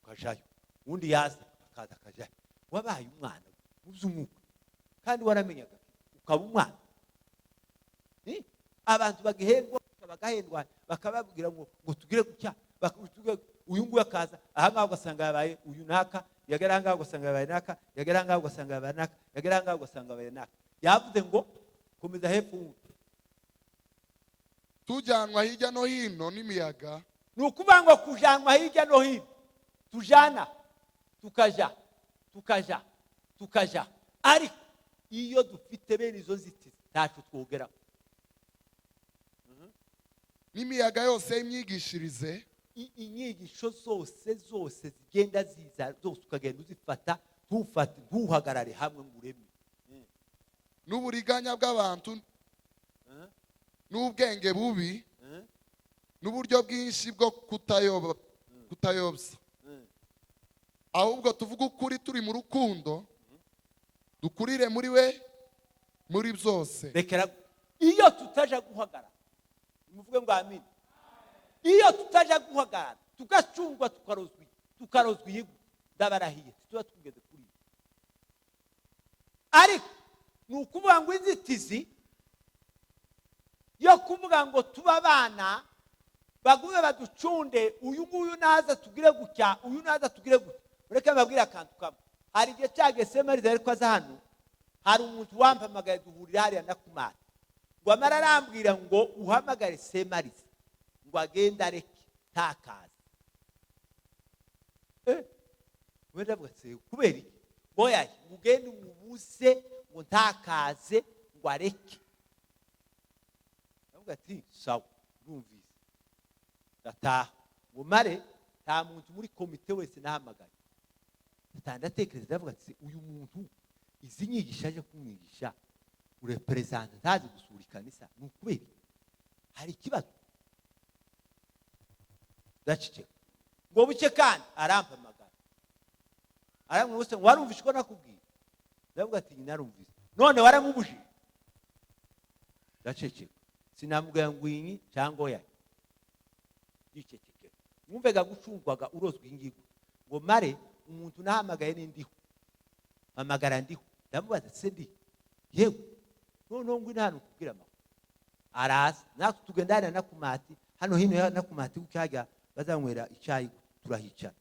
ukajayo. Uwundi yaza akaza akajayo. Wabaye umwana mu by'umwuka kandi waramenyaga, ukaba umwana. Abantu bagahendwa, bagahendwa, bakababwira ngo tugire gutya, uyu nguyu akaza aha ngaha ugasanga yabaye uyu naka, yagera aha ngaha ugasanga yabaye naka, yagera aha ngaha ugasanga yabaye naka, yagera aha ngaha ugasanga yabaye naka. Yavuze ngo komeza hepfo wumve. Tujyanwa hirya no hino n'imiyaga. Ni ukuvuga ngo kujanwa hirya no hino, tujana, tukaja, tukaja, tukaja. Ariko iyo dufite bene izo nzitizi, ntacu twogeraho. N'imiyaga yose y'imyigishirize. Inyigisho zose zose zigenda ziza zose, ukagenda uzifata, ntufate, ntuhagarare hamwe ngo ureme. N'uburiganya bw'abantu n'ubwenge bubi n'uburyo bwinshi bwo kutayobya. Ahubwo tuvuge ukuri turi mu rukundo, dukurire muri we muri byose. Rekera. Iyo tutaja guhagarara, muvuge ngo amina. Iyo tutaja guhagarara, tugacungwa, tukarozwa iyigu, ndabarahiye, tuba tugeze kuri ibi. Ariko ni ukuvuga ngo inzitizi yo kuvuga ngo tuba abana bagume baducunde, uyu nguyu naza tugire gutya, uyu naza tugire gutya. Mureke mbabwire akantu kamwe. Hari igihe cyageze Mariza ariko aza hano, hari umuntu wampamagaye, duhurira hariya na kumari, ngo amara arambwira ngo: "Uhamagare Semariza ngo agende areke ntakaze." We ndavuga se kubera iki? Ngo yaye, ngo ugende umubuze ngo ntakaze, ngo areke. Ndavuga ati: "Sawa, ndumvise." Ndataha ngo mare, nta muntu muri komite wese nahamagaye. Ndataha, ndatekereza, ndavuga ati: "Uyu muntu izi nyigisho aje kumwigisha ureperezanta, ntazi gusura ikanisa, ni ukubera iki? Hari ikibazo." Ndaceceka. Ngo buke kandi arampamagara, arambwira ngo: "Warumvise uko nakubwiye?" Ndavuga ati: "Narumvise." "None waramubujije?" Ndaceceka, sinamubwira ngo inyi cyangwa oya, yicecekera. Mwumvega gucungwaga, urozwa ingigo. Ngo mare, umuntu nahamagaye ni Ndiho, mpamagara Ndiho, ndamubaza: "Se ndi yewe, noneho ngwino hano kubwira amakuru." Araza, natwe tugenda hariya na kumati, hano hino ya nakumati kuko hajya bazanywera icyayi, turahicara.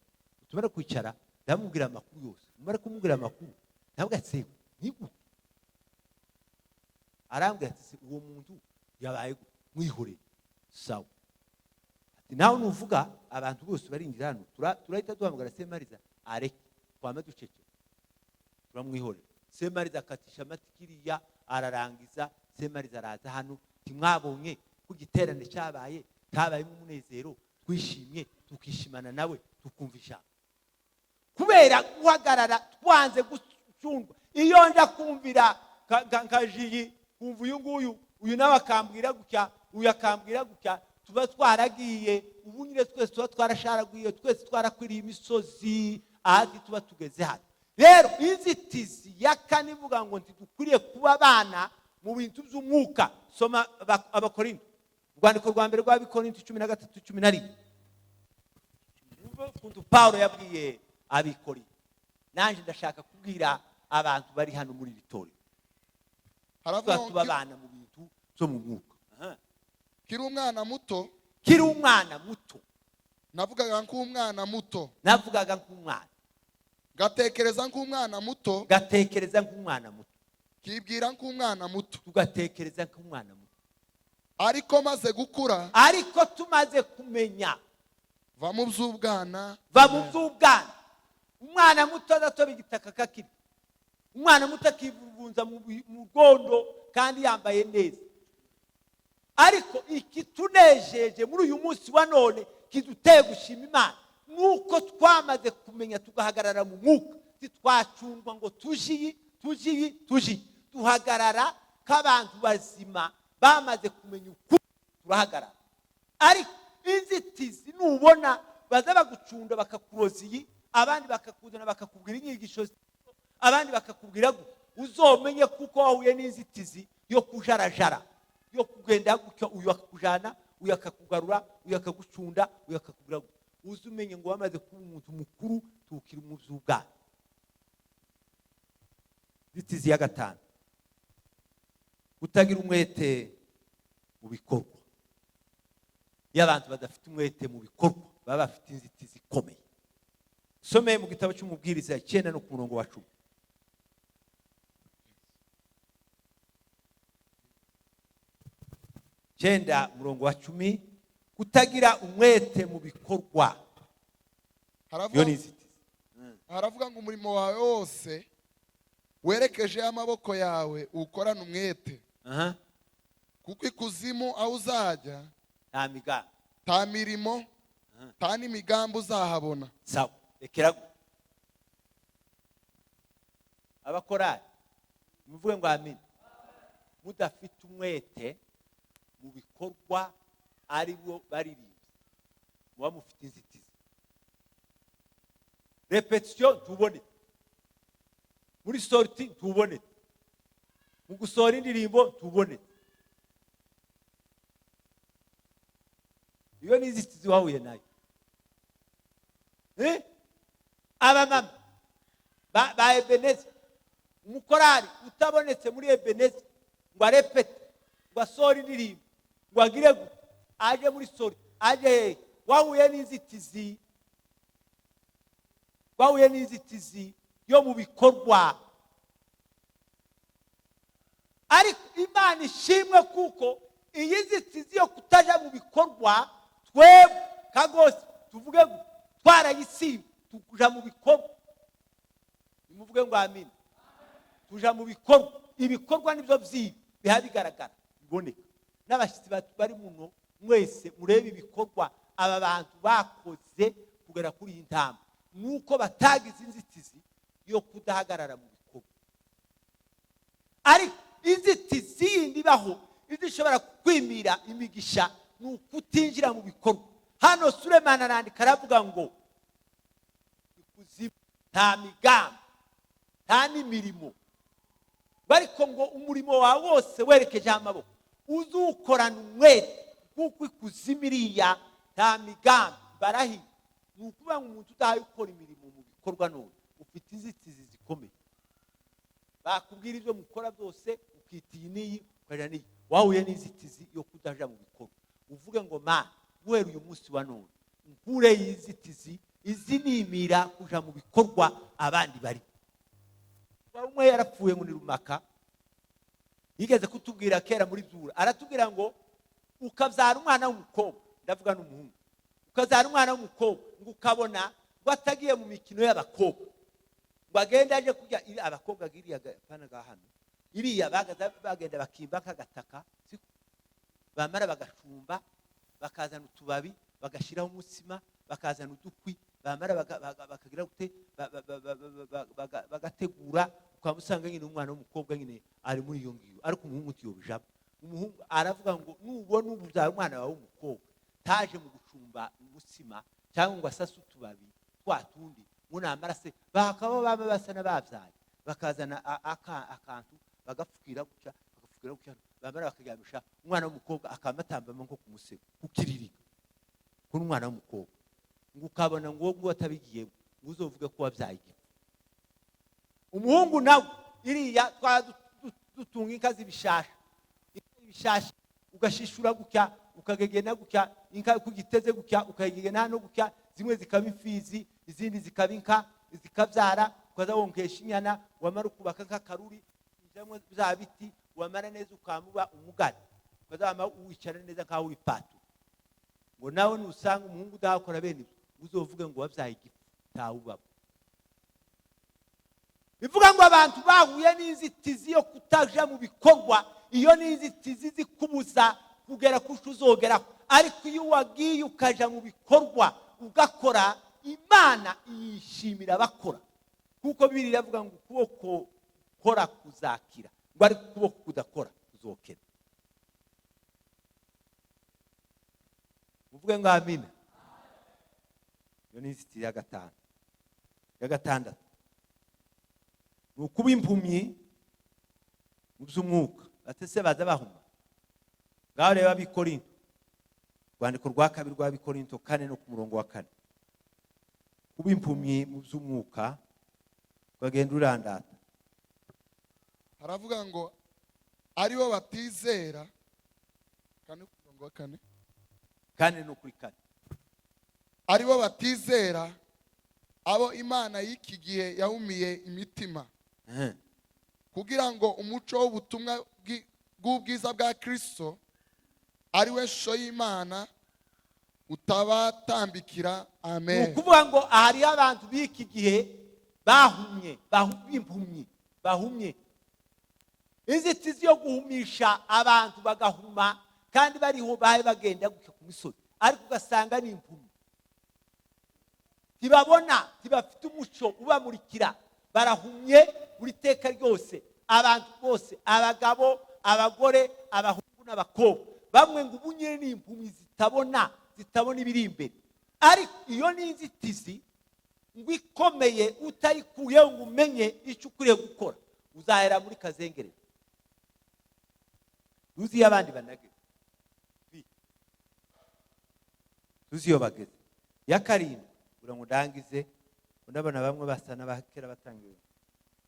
Tumara kwicara, ndamubwira amakuru yose. Mara kumubwira amakuru, ndavuga ati: "Se ni gute?" Arambwira ati: "Se uwo muntu yabaye gute? Mwihorere." Sawa. Ati: "Nawe nuvuga, abantu bose barinjira hano, turahita duhamagara Semariza areke." Twame duceceka, turamwihorera. Semariza akatisha amatikiriya, ararangiza. Semariza araza hano: "Ntimwabonye ko igiterane cyabaye, cyabayemo umunezero, twishimye, tukishimana nawe, tukumva ijambo?" Kubera guhagarara, twanze gucungwa. Iyo nja kumvira nkajiyi, kumva uyu nguyu, uyu nawe akambwira gutya, uyu akambwira gutya, tuba twaragiye. Ubu nyine twese tuba twarasharaguye, twese twarakwiriye imisozi ahandi tuba tugeze hano. Rero inzitizi ya kane ivuga ngo ntidukwiriye kuba abana mu bintu by'umwuka. Soma Abakorinto, urwandiko rwa mbere rw'Abikorinto, 13:11. Wumve ukuntu Pawulo yabwiye Abikorinto. Nanjye ndashaka kubwira abantu bari hano muri iri torero. Haravuga tuba ngo tuba abana mu bintu byo mu mwuka. Aha. Kiri umwana muto. Kiri umwana muto. Navugaga nk'umwana muto. Navugaga nk'umwana. Ngatekereza nk'umwana muto. Gatekereza nk'umwana muto. Kibwira nk'umwana muto. Tugatekereza nk'umwana muto. Ariko maze gukura. Ariko tumaze kumenya. Va mu by'ubwana. Va mu by'ubwana. Umwana muto adatoba igitaka kakiri. Umwana muto akivunza mu rwondo kandi yambaye neza. Ariko ikitunejeje muri uyu munsi wa none kiduteye gushima Imana nuko twamaze kumenya tugahagarara mu mwuka, titwacungwa ngo tujiyi tujiyi tujiyi, duhagarara k'abantu bazima bamaze kumenya ukuri, turahagarara. Ariko inzitizi nubona baza bagucunda bakakuroza iyi, abandi bakakuzana bakakubwira inyigisho, abandi bakakubwira uzomenye kuko wahuye n'inzitizi yo kujarajara, yo kugenda gutya, uyu akakujana, uyu akakugarura, uyu akagucunda, uyu akakubwira gutya. Uzumenye ngo wamaze kuba umuntu mukuru, tukiri mu by'ubwana. Inzitizi ya gatanu, kutagira umwete mu bikorwa. Iyo abantu badafite umwete mu bikorwa baba bafite inzitizi ikomeye. Someye mu gitabo cy'Umubwiriza 9 no ku murongo wa 10. 9 murongo wa 10, kutagira umwete mu bikorwa. Haravuga ngo umurimo wawe wose werekeje amaboko yawe ukorana umwete. Kuko ikuzimu aho uzajya nta migambi, nta mirimo, nta n'imigambi uzahabona. Sawa, rekera abakorari muvuge ngo amen. Mudafite umwete mu bikorwa ari bo baririmbye, muba mufite inzitizi. Repetition ntubone, muri sortie ntubone, mu gusohora indirimbo ntubone. Iyo ni inzitizi wahuye nayo. Abamama ba Ebeneza, umukorari utabonetse muri Ebeneza ngo arepete, ngo asohore indirimbo, ngo agire aje muri sortie, aje, wahuye n'inzitizi, wahuye n'inzitizi yo mu bikorwa. Ariko Imana ishimwe kuko iyi nzitizi yo kutaja mu bikorwa twebwe kagose tuvuge twarayisiba, tuja mu bikorwa. Nimuvuge ngo amen. Tuja mu bikorwa. Ibikorwa nibyo byibi biha bigaragara biboneka. N'abashyitsi bari muno mwese murebe ibikorwa aba bantu bakoze kugera kuri iyi ntambwe, nuko batagize inzitizi yo kudahagarara mu bikorwa. Ariko inzitizi yindi baho izishobora kwimira imigisha ni ukutinjira mu bikorwa. Hano Sulemani arandika aravuga ngo ikuzimu nta migambi nta n'imirimo, ariko ngo umurimo wawe wose werekeje amaboko uzukorana umwete, kuko ikuzimu iriya nta migambi. Barahiye. Ni ukuvuga ngo umuntu udahaye ukora imirimo mu bikorwa none ufite inzitizi zikomeye. Bakubwira ibyo mukora byose ukita iyi n'iyi ukaja n'iyi, wahuye n'inzitizi yo kudaja mu bikorwa. Uvuge ngo ma guhera uyu munsi wa none nkure inzitizi izinimira kuja mu bikorwa abandi bari. Umwe yarapfuye ngo ni Rumaka, yigeze kutubwira kera muri Byura, aratubwira ngo ukabyara umwana w'umukobwa, ndavuga n'umuhungu, ukabyara umwana w'umukobwa ngo ukabona ngo atagiye mu mikino y'abakobwa, ngo agende aje kurya abakobwa giriya pana ga hano iriya bagenda bakimba kagataka, bamara bagashumba bakazana utubabi bagashiraho umutsima bakazana udukwi, bamara bakagira gute bagategura, ukamusanga nyine umwana w'umukobwa nyine ari muri iyo ngiyo. Ariko umuhungu tiyobijamo. Umuhungu aravuga ngo nubona ubyara umwana wawe w'umukobwa taje mu gucumba umutsima cyangwa ngo asase utubabi twa tundi, ngo namara se bakaba baba basa n'ababyaye, bakazana akantu bagapfukira gutya, bagapfukira gutya, bamara bakaryamisha umwana w'umukobwa akamatambama nko kumusego kukiririka kuri umwana w'umukobwa, ngo ukabona ngo ngo atabigiye ngo uzovuge ko wabyaye igifu. Umuhungu nawe iriya twa dutunga inka z'ibishasha, ibishasha ugashishura gutya, ukagegena gutya, inka kugiteze gutya, ukayigena hano gutya, zimwe zikaba imfizi izindi zikaba inka zikabyara, ukaza wonkesha inyana, wamara ukubaka nk'akaruri ijamwe bya biti, wamara neza ukamuba umugari, ukazama wicara neza nkaho wipatu. Ngo nawe nusanga umuhungu udakora bene ibyo uzovuge ngo wabyaye igifu, ntawubaba. Bivuga ngo abantu bahuye n'inzitizi yo kutaja mu bikorwa. Iyo ni inzitizi zikubuza kugera ku cyo uzogeraho. Ariko iyo wagiye ukaja mu bikorwa, ugakora, Imana yishimira abakora, kuko Bibiliya iravuga ngo ukuboko gukora kuzakira, ngo ariko ukuboko kudakora kuzokera. Muvuge ngo amina. Iyo ni inzitizi ya gatanu. Ya gatandatu ni ukuba impumyi mu by'umwuka. Batese baza bahuma. Ngaho reba Abikorinto, urwandiko rwa kabiri rw'Abikorinto 4 no ku murongo wa 4. Kuba impumyi mu by'umwuka, ukagenda urandata. Haravuga ngo aribo batizera. Kane ku murongo wa 4. 4 no kuri 4. Aribo batizera, abo Imana y'iki gihe yahumiye imitima, kugira ngo umuco w'ubutumwa bw'ubwiza bwa Kristo, ari we shusho y'Imana, utabatambikira. Amen. Ni ukuvuga ngo hariho abantu b'iki gihe bahumye, impumyi, bahumye. Inzitizi yo guhumisha abantu bagahuma, kandi bariho bahe bagenda gutya ku misozi, ariko ugasanga ni impumyi. Ntibabona, ntibafite umuco ubamurikira, barahumye buri teka ryose. Abantu bose, abagabo, abagore, abahungu n'abakobwa, bamwe ngo ubu nyine ni impumyi zitabona ibiri imbere. Ariko iyo ni inzitizi ngo ikomeye, utayikuyeho ngo umenye icyo ukwiriye gukora, uzahera muri kazengerere. Uzi iyo abandi banageze, uzi iyo bageze. Ya karindwi, kugira ngo ndangize, ndabona bamwe basa n'abakera batangiye,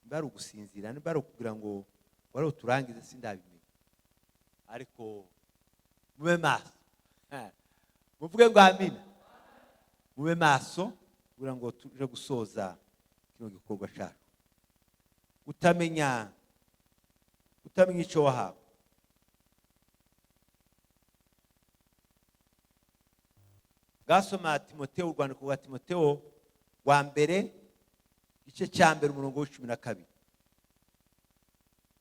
nimba ari ugusinzira, nimba ari ukugira ngo wari uturangize, sindabimenya. Ariko mube maso, muvuge ngo amina. Mube maso kugira ngo tuje gusoza kino gikorwa cyacu. Utamenya icyo wahawe. Gasoma Timoteyo, urwandiko rwa Timoteyo wa mbere, igice cya mbere, umurongo w'icumi na kabiri.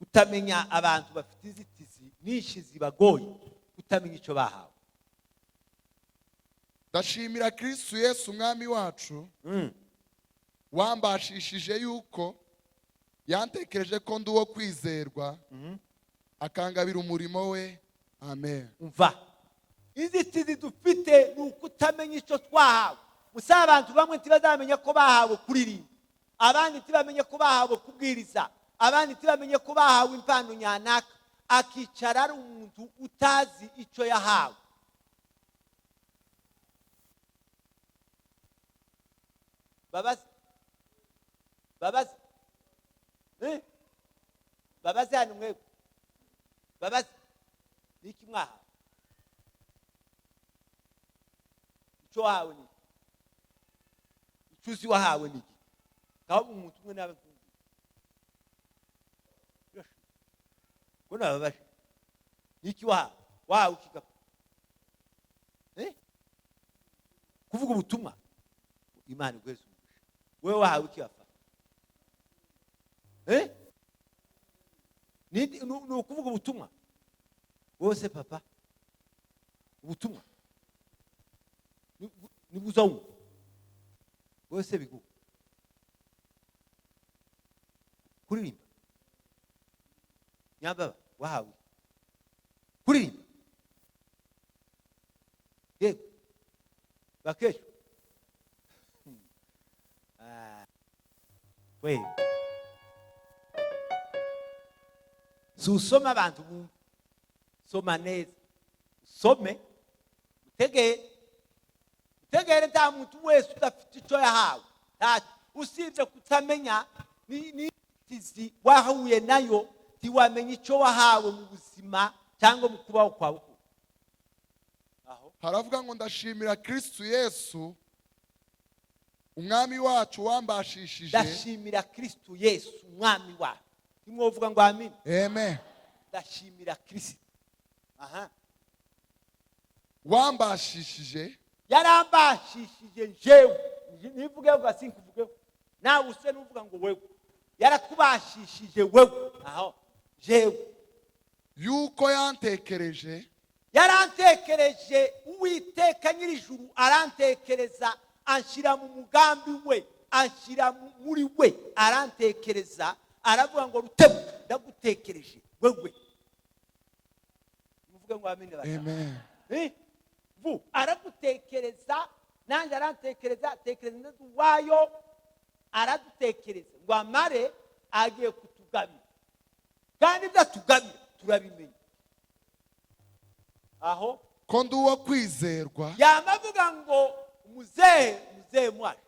Utamenya abantu bafite inzitizi nyinshi zibagoye, utamenya icyo bahawe. Ndashimira Kristo Yesu umwami wacu, wambashishije yuko yantekereje ko ndi uwo kwizerwa, akangabira umurimo we. Amen. Umva, inzitizi dufite ni ukutamenya icyo twahawe. Gusa abantu bamwe ntibazamenya ko bahawe kuririmba, abandi ntibamenye ko bahawe kubwiriza, abandi ntibamenye ko bahawe impano nyanaka, akicara ari umuntu utazi icyo yahawe. Babaze, babaze, babaze hano mwebwe, babaze niki mwahawe? Icyo wahawe ni iki? Icyo uzi wahawe ni iki? Ngaho umuntu umwe nawe nkumva. Ko nababaje. Niki wahawe? Wahawe iki gapfa? Kuvuga ubutumwa, Imana iguheze umugisha. Wewe wahawe iki gapfa? Ni ukuvuga ubutumwa. Wowe se papa, ubutumwa ni buzawumva. Wowe se biguha kuririmba. Nyababa wahawe kuririmba. Yego bakesho. We susoma abantu bumva. Soma neza, usome, utegere. Utegere, nta muntu wese udafite icyo yahawe. Ntacyo. Usibye kutamenya n'inzitizi wahuye nayo, ntiwamenya icyo wahawe mu buzima cyangwa mu kubaho kwawe. Aho. Haravuga ngo ndashimira Kristo Yesu umwami wacu wambashishije. Ndashimira Kristo Yesu umwami wacu. Nimwovuga ngo amen. Amen. Ndashimira Kristo. Aha. Wambashishije. Yarambashishije jewe. Nivuge ngo sinkuvuge. Nawe use nuvuga ngo wewe. Yarakubashishije wewe aho jewe. Yuko yantekereje. Yarantekereje, Uwiteka Nyir'ijuru arantekereza, anshyira mu mugambi we, anshyira muri we, arantekereza, aravuga ngo: "Rutemu, ndagutekereje wewe." Muvuge ngo amine bata. Amen. Eh? Vu aragutekereza, nanjye arantekereza, atekereza ndetse uwayo aradutekereza ngo amare agiye kutugabira, kandi ibyo atugabira turabimenya aho. Ko ndi uwo kwizerwa. Yama avuga ngo muzehe, muzehe mwacu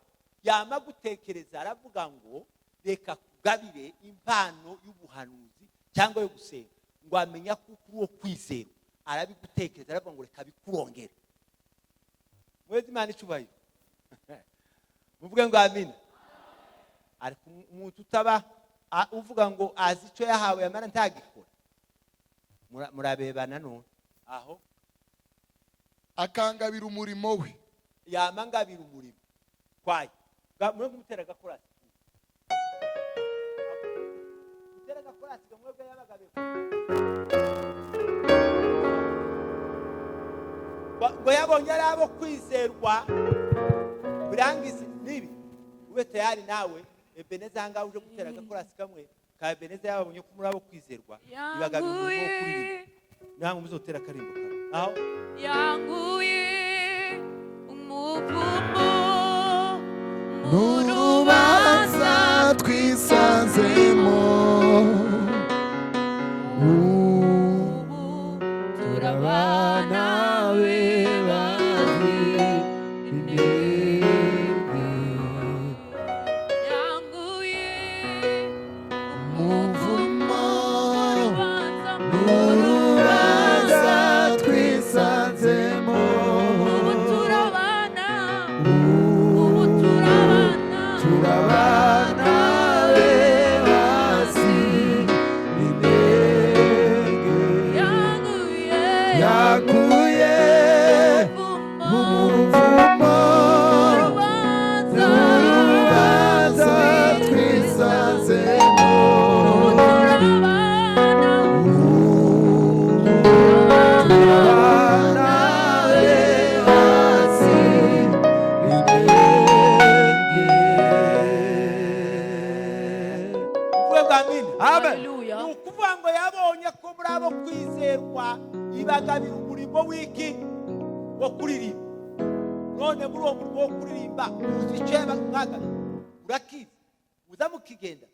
yama gutekereza, aravuga ngo reka kugabire impano y'ubuhanuzi cyangwa yo gusenga, ngo amenya ko uri uwo kwizerwa, arabigutekereza, aravuga ngo reka bikurongere. Mwezi Imana icubahiro, muvuge ngo amina. Ariko umuntu utaba uvuga ngo azi icyo yahawe, yamara ntagikora, murabebana none aho. Akangabira umurimo we. Yama ngabira umurimo kwayo. Mwe kumutera agakorasi, mutera agakorasi kamwe yabagabiye ngo yabonye ari abo kwizerwa. Birangize nibi ube tayari nawe Ebeneza ahangaha uje gutera agakorasi kamwe ka Ebeneza. Yababonye ko muri abo kwizerwa, ibagabira umurimo wo kuririmba, namwe muzotera akarimbo kamwe aho. Yanguye umuvumo mu n'urubanza rubanza twisanzemo. Ubu turabana be bazi intege. Yanguye umuvumo urubanza n'urubanza twisanzemo. Ubu turabana, ubu turabana, turabana be bazi intege. Yanguye yaguye umuvumo umuvumo urubanza n'urubanza twisanzemo. Ubu turabana, turabana be bazi intege. Uvuge bwa amina. Amen. Haleluya. Ni ukuvuga ngo yabonye ko muri abo kwizerwa, ibagabira umurimo w'iki? Wo kuririmba. None muri uwo murimo wo kuririmba, uzi icyo mwagabiye? Urakizi? Muza mukigenda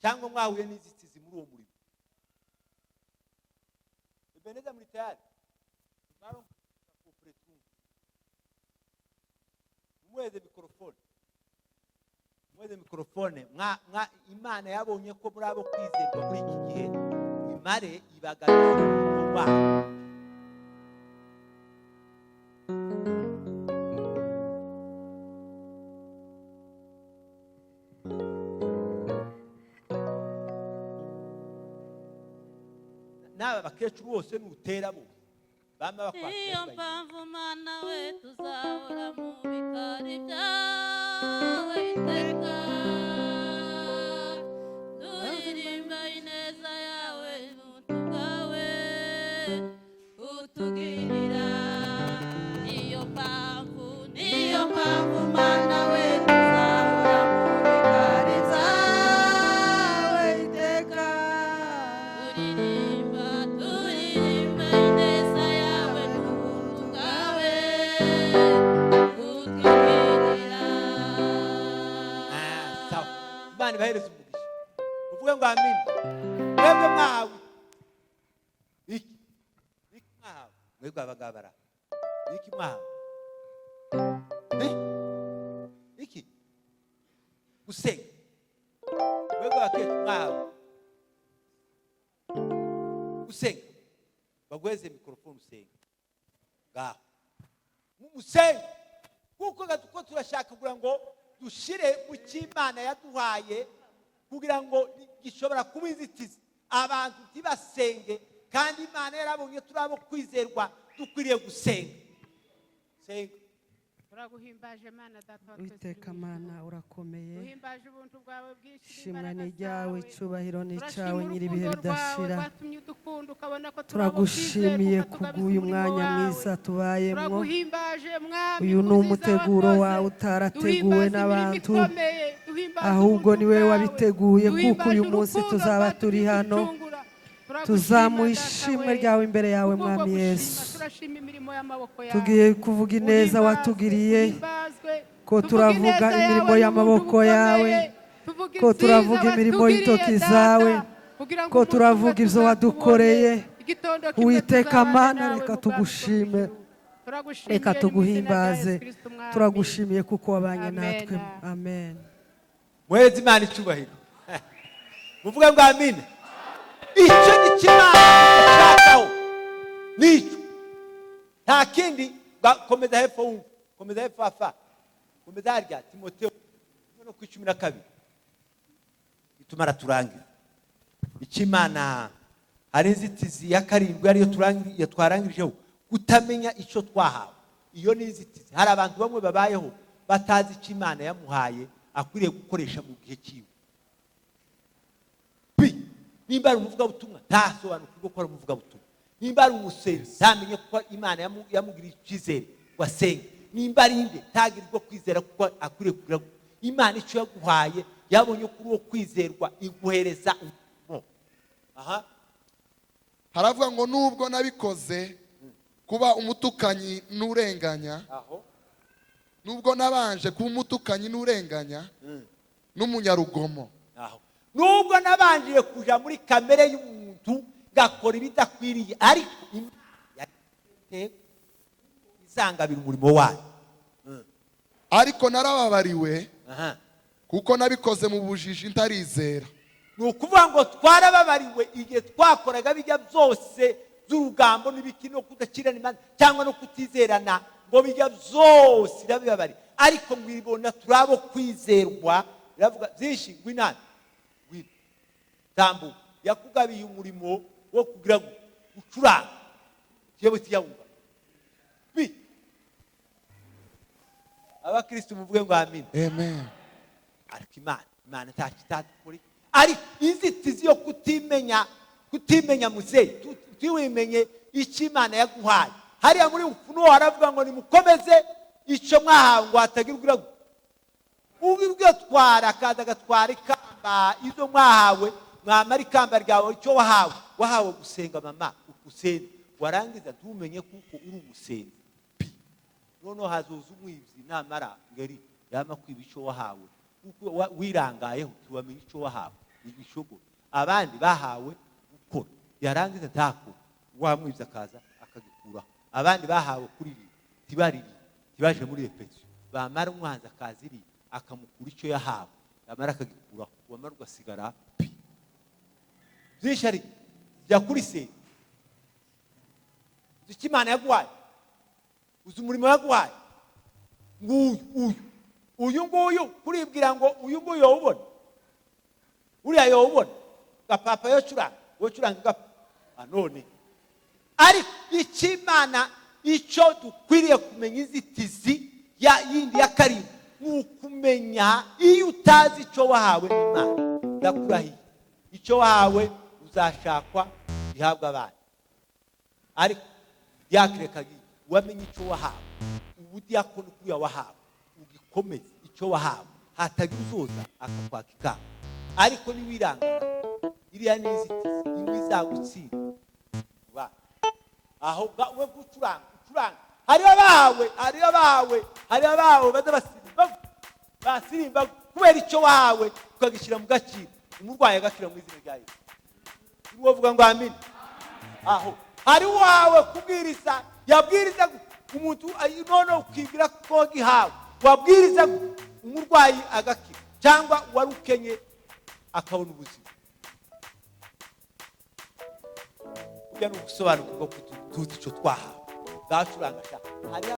cyangwa mwahuye n'inzitizi muri uwo murimo? Ebeneza, muri tayari? Muweze mikorofone, muweze mikorofone. Mwa mwa Imana yabonye ko muri abo kwizerwa muri iki gihe, imare ibagabira umurimo wabo. N'aba bakecuru bose nutera bose bama bakwakira. Niyo mpamvu Mana we tuzahora mu bikari byawe iteka, turirimba ineza yawe n'ubuntu bwawe utugirira. Niyo mpamvu, niyo mpamvu Mana we tuzahora mu bikari byawe iteka, turirimba, turirimba ineza yawe n'ubuntu bwawe utugirira. Ah, sawa, Imana ibahereze umugisha. Uvuge ngo amina. Mwebwe mwahawe iki? Iki mwahawe mwebwe abagabara? Iki mwahawe? Eh? Iki? Gusenga. Mwebwe abakecuru mwahawe gusenga, baguheze mikorofone usenga. Ngaho musenge, kuko ko turashaka kugira ngo dushire mu cy'Imana yaduhaye, kugira ngo gishobora kuba inzitizi abantu ntibasenge, kandi Imana yarabonye turi abo kwizerwa, dukwiriye gusenga. Senga. Turaguhimbaje Mana Data wa twese Uwiteka uri mu ijuru. Mana, urakomeye. Duhimbaje ubuntu bwawe bwinshi Ishimwa n'imbaraga ni iryawe, zawe. icyubahiro ni Turashima icyawe, nyir'ibihe urukundo rwawe bidashira. rwatumye udukunda, ukabona ko turi abo Turagushimiye kwizerwa, ukatugabiza kubw'uyu umurimo mwanya wawe. mwiza tubayemo. Turaguhimbaje Mwami Uyu ni ku byiza umuteguro wakoze. wawe utarateguwe Duhimbaze imirimo n'abantu, ikomeye, duhimbaze ahubwo ubuntu ni wowe bwawe. wabiteguye, kuko Duhimbaje uyu munsi urukundo tuzaba rwatumye turi hano. uducungura. Turagushima Tuzamuha Data ishimwe we. ryawe imbere yawe, Kubwo Mwami gushima, Yesu. turashima imirimo y'amaboko yawe. Tugiye kuvuga ineza Uhimbazwe, watugiriye, uhimbazwe. ko Tuvuge turavuga ineza yawe imirimo n'ubuntu y'amaboko bukomeye. yawe, Tuvuge ko ibyiza turavuga imirimo watugiriye, y'intoki Data, zawe, kugira ngo ko umunsi umwe turavuga ibyo tuzakubone. wadukoreye. Igitondo kimwe Uwiteka tuzabane Mana, nawe reka mu bwami bwo mu tugushime, ijuru. Turagushimiye reka mu izina rya tuguhimbaze. Yesu Kristo, Umwami. Turagushimiye kuko wabanye Amen. natwe. Amen. Muhereze Imana icyubahiro, muvuge ngo amina. Icyo ni cyo Imana ishakaho, nicyo, nta kindi. Komeza hepfo wumva, komeza hepfo afa, komeza harya Timoteo no ku 12 itumara turangiza. Icyo Imana, hari inzitizi ya karindwi ariyo twarangirijeho, kutamenya icyo twahawe. Iyo ni inzitizi. Hari abantu bamwe babayeho batazi icyo Imana yamuhaye akwiriye gukoresha mu gihe cyiwe. Bi nimba ari umuvugabutumwa, ntasobanukirwe ko ari umuvugabutumwa. Nimba ari umusenzi, ntamenye ko Imana yamugiriye icyizere ngo asenge. Nimba ari inde, ntagirirwe kwizera kuko akwiriye kugira Imana icyo yaguhaye. Yabonye kuri uwo kwizerwa, iguhereza umurimo. Aha. Haravuga ngo: "Nubwo nabikoze kuba umutukanyi n'urenganya, Aho. nubwo nabanje kuba umutukanyi n'urenganya n'umunyarugomo." Aho, nubwo nabanjiye kuja muri kamere y'umuntu ngakora ibidakwiriye, ariko Imana yari izangabira umurimo wayo. "Ariko narababariwe, kuko nabikoze mu bujiji ntarizera." Ni ukuvuga ngo twarababariwe igihe twakoraga bijya byose by'urugambo n'ibiki no kudakirana imanza cyangwa no kutizerana, ngo bijya byose irabibabariye, ariko ngo ibona turi abo kwizerwa. Iravuga byinshi, ngwinani, ngwino, tambuka. Yakugabiye umurimo wo kugira ngo ucuranga, yewe siyawumva bi. Abakristo muvuge ngo amina. Amen. Ariko Imana ntacyo itadukoreye, ariko inzitizi yo kutimenya muzeyi, ntiwimenye icyo Imana yaguhaye. Hariya muri Ufunuo haravuga ngo nimukomeze icyo mwahawe, ngo hatagira ugira ubwatwara, akaza agatwara ikamba izo mwahawe. Mwamara ikamba ryawe, icyo wahawe, wahawe gusenga, mama, usenga, warangiza ntumenye kuko uri umusenzi pi. Noneho hazoza umwibyi, namara ngeri yama kwiba icyo wahawe, kuko wirangayeho, ntiwamenya icyo wahawe. Igishogo abandi bahawe gukora, yarangiza ntakora, wamwibye akaza akagikuraho. Abandi bahawe kuririmba, ntibaririmbe, ntibaje muri répétition, bamara umwanzi akaza iriya akamukura icyo yahawe, yamara akagikuraho, wamara ugasigara pi. Byinshi ari jya kuri seri. Uzi icyo Imana yaguhaye? Uzi umurimo yaguhaye? Nguyu uyu, uyu nguyu kuribwira ngo uyu nguyu yowubona, uriya yowubona, gapapa yocuranga, wocuranga gapa none. Ariko icyo Imana, icyo dukwiriye kumenya, inzitizi ya yindi ya karindwi ni ukumenya. Iyo utazi icyo wahawe n'Imana, ndakurahiye, icyo wahawe uzashakwa gihabwa abana. Ariko yakireka, wamenye icyo wahawe, ubudiyakoni kuriya wahawe, ugikomeze icyo wahawe, hatagira uzoza akakwaka ikamba. Ariko niwiranga, iriya ni inzitizi imwe izagutsinda. Ba aho we gucuranga, ucuranga, hariho abahawe, hariho abahawe, hariho abahawe baza basirimba, basirimba kubera icyo wahawe ukagishyira mu gaciro, umurwayi agakira mu izina rya Yesu. Niwo uvuga ngo amina. Aho hari uwawe kubwiriza, yabwiriza umuntu none ukibwira ko gihawe, wabwiriza umurwayi agakira, cyangwa uwari ukenye akabona ubuzima. Burya ni ugusobanukirwa ko tuzi icyo twahawe. Bwacuranga sha, hariho.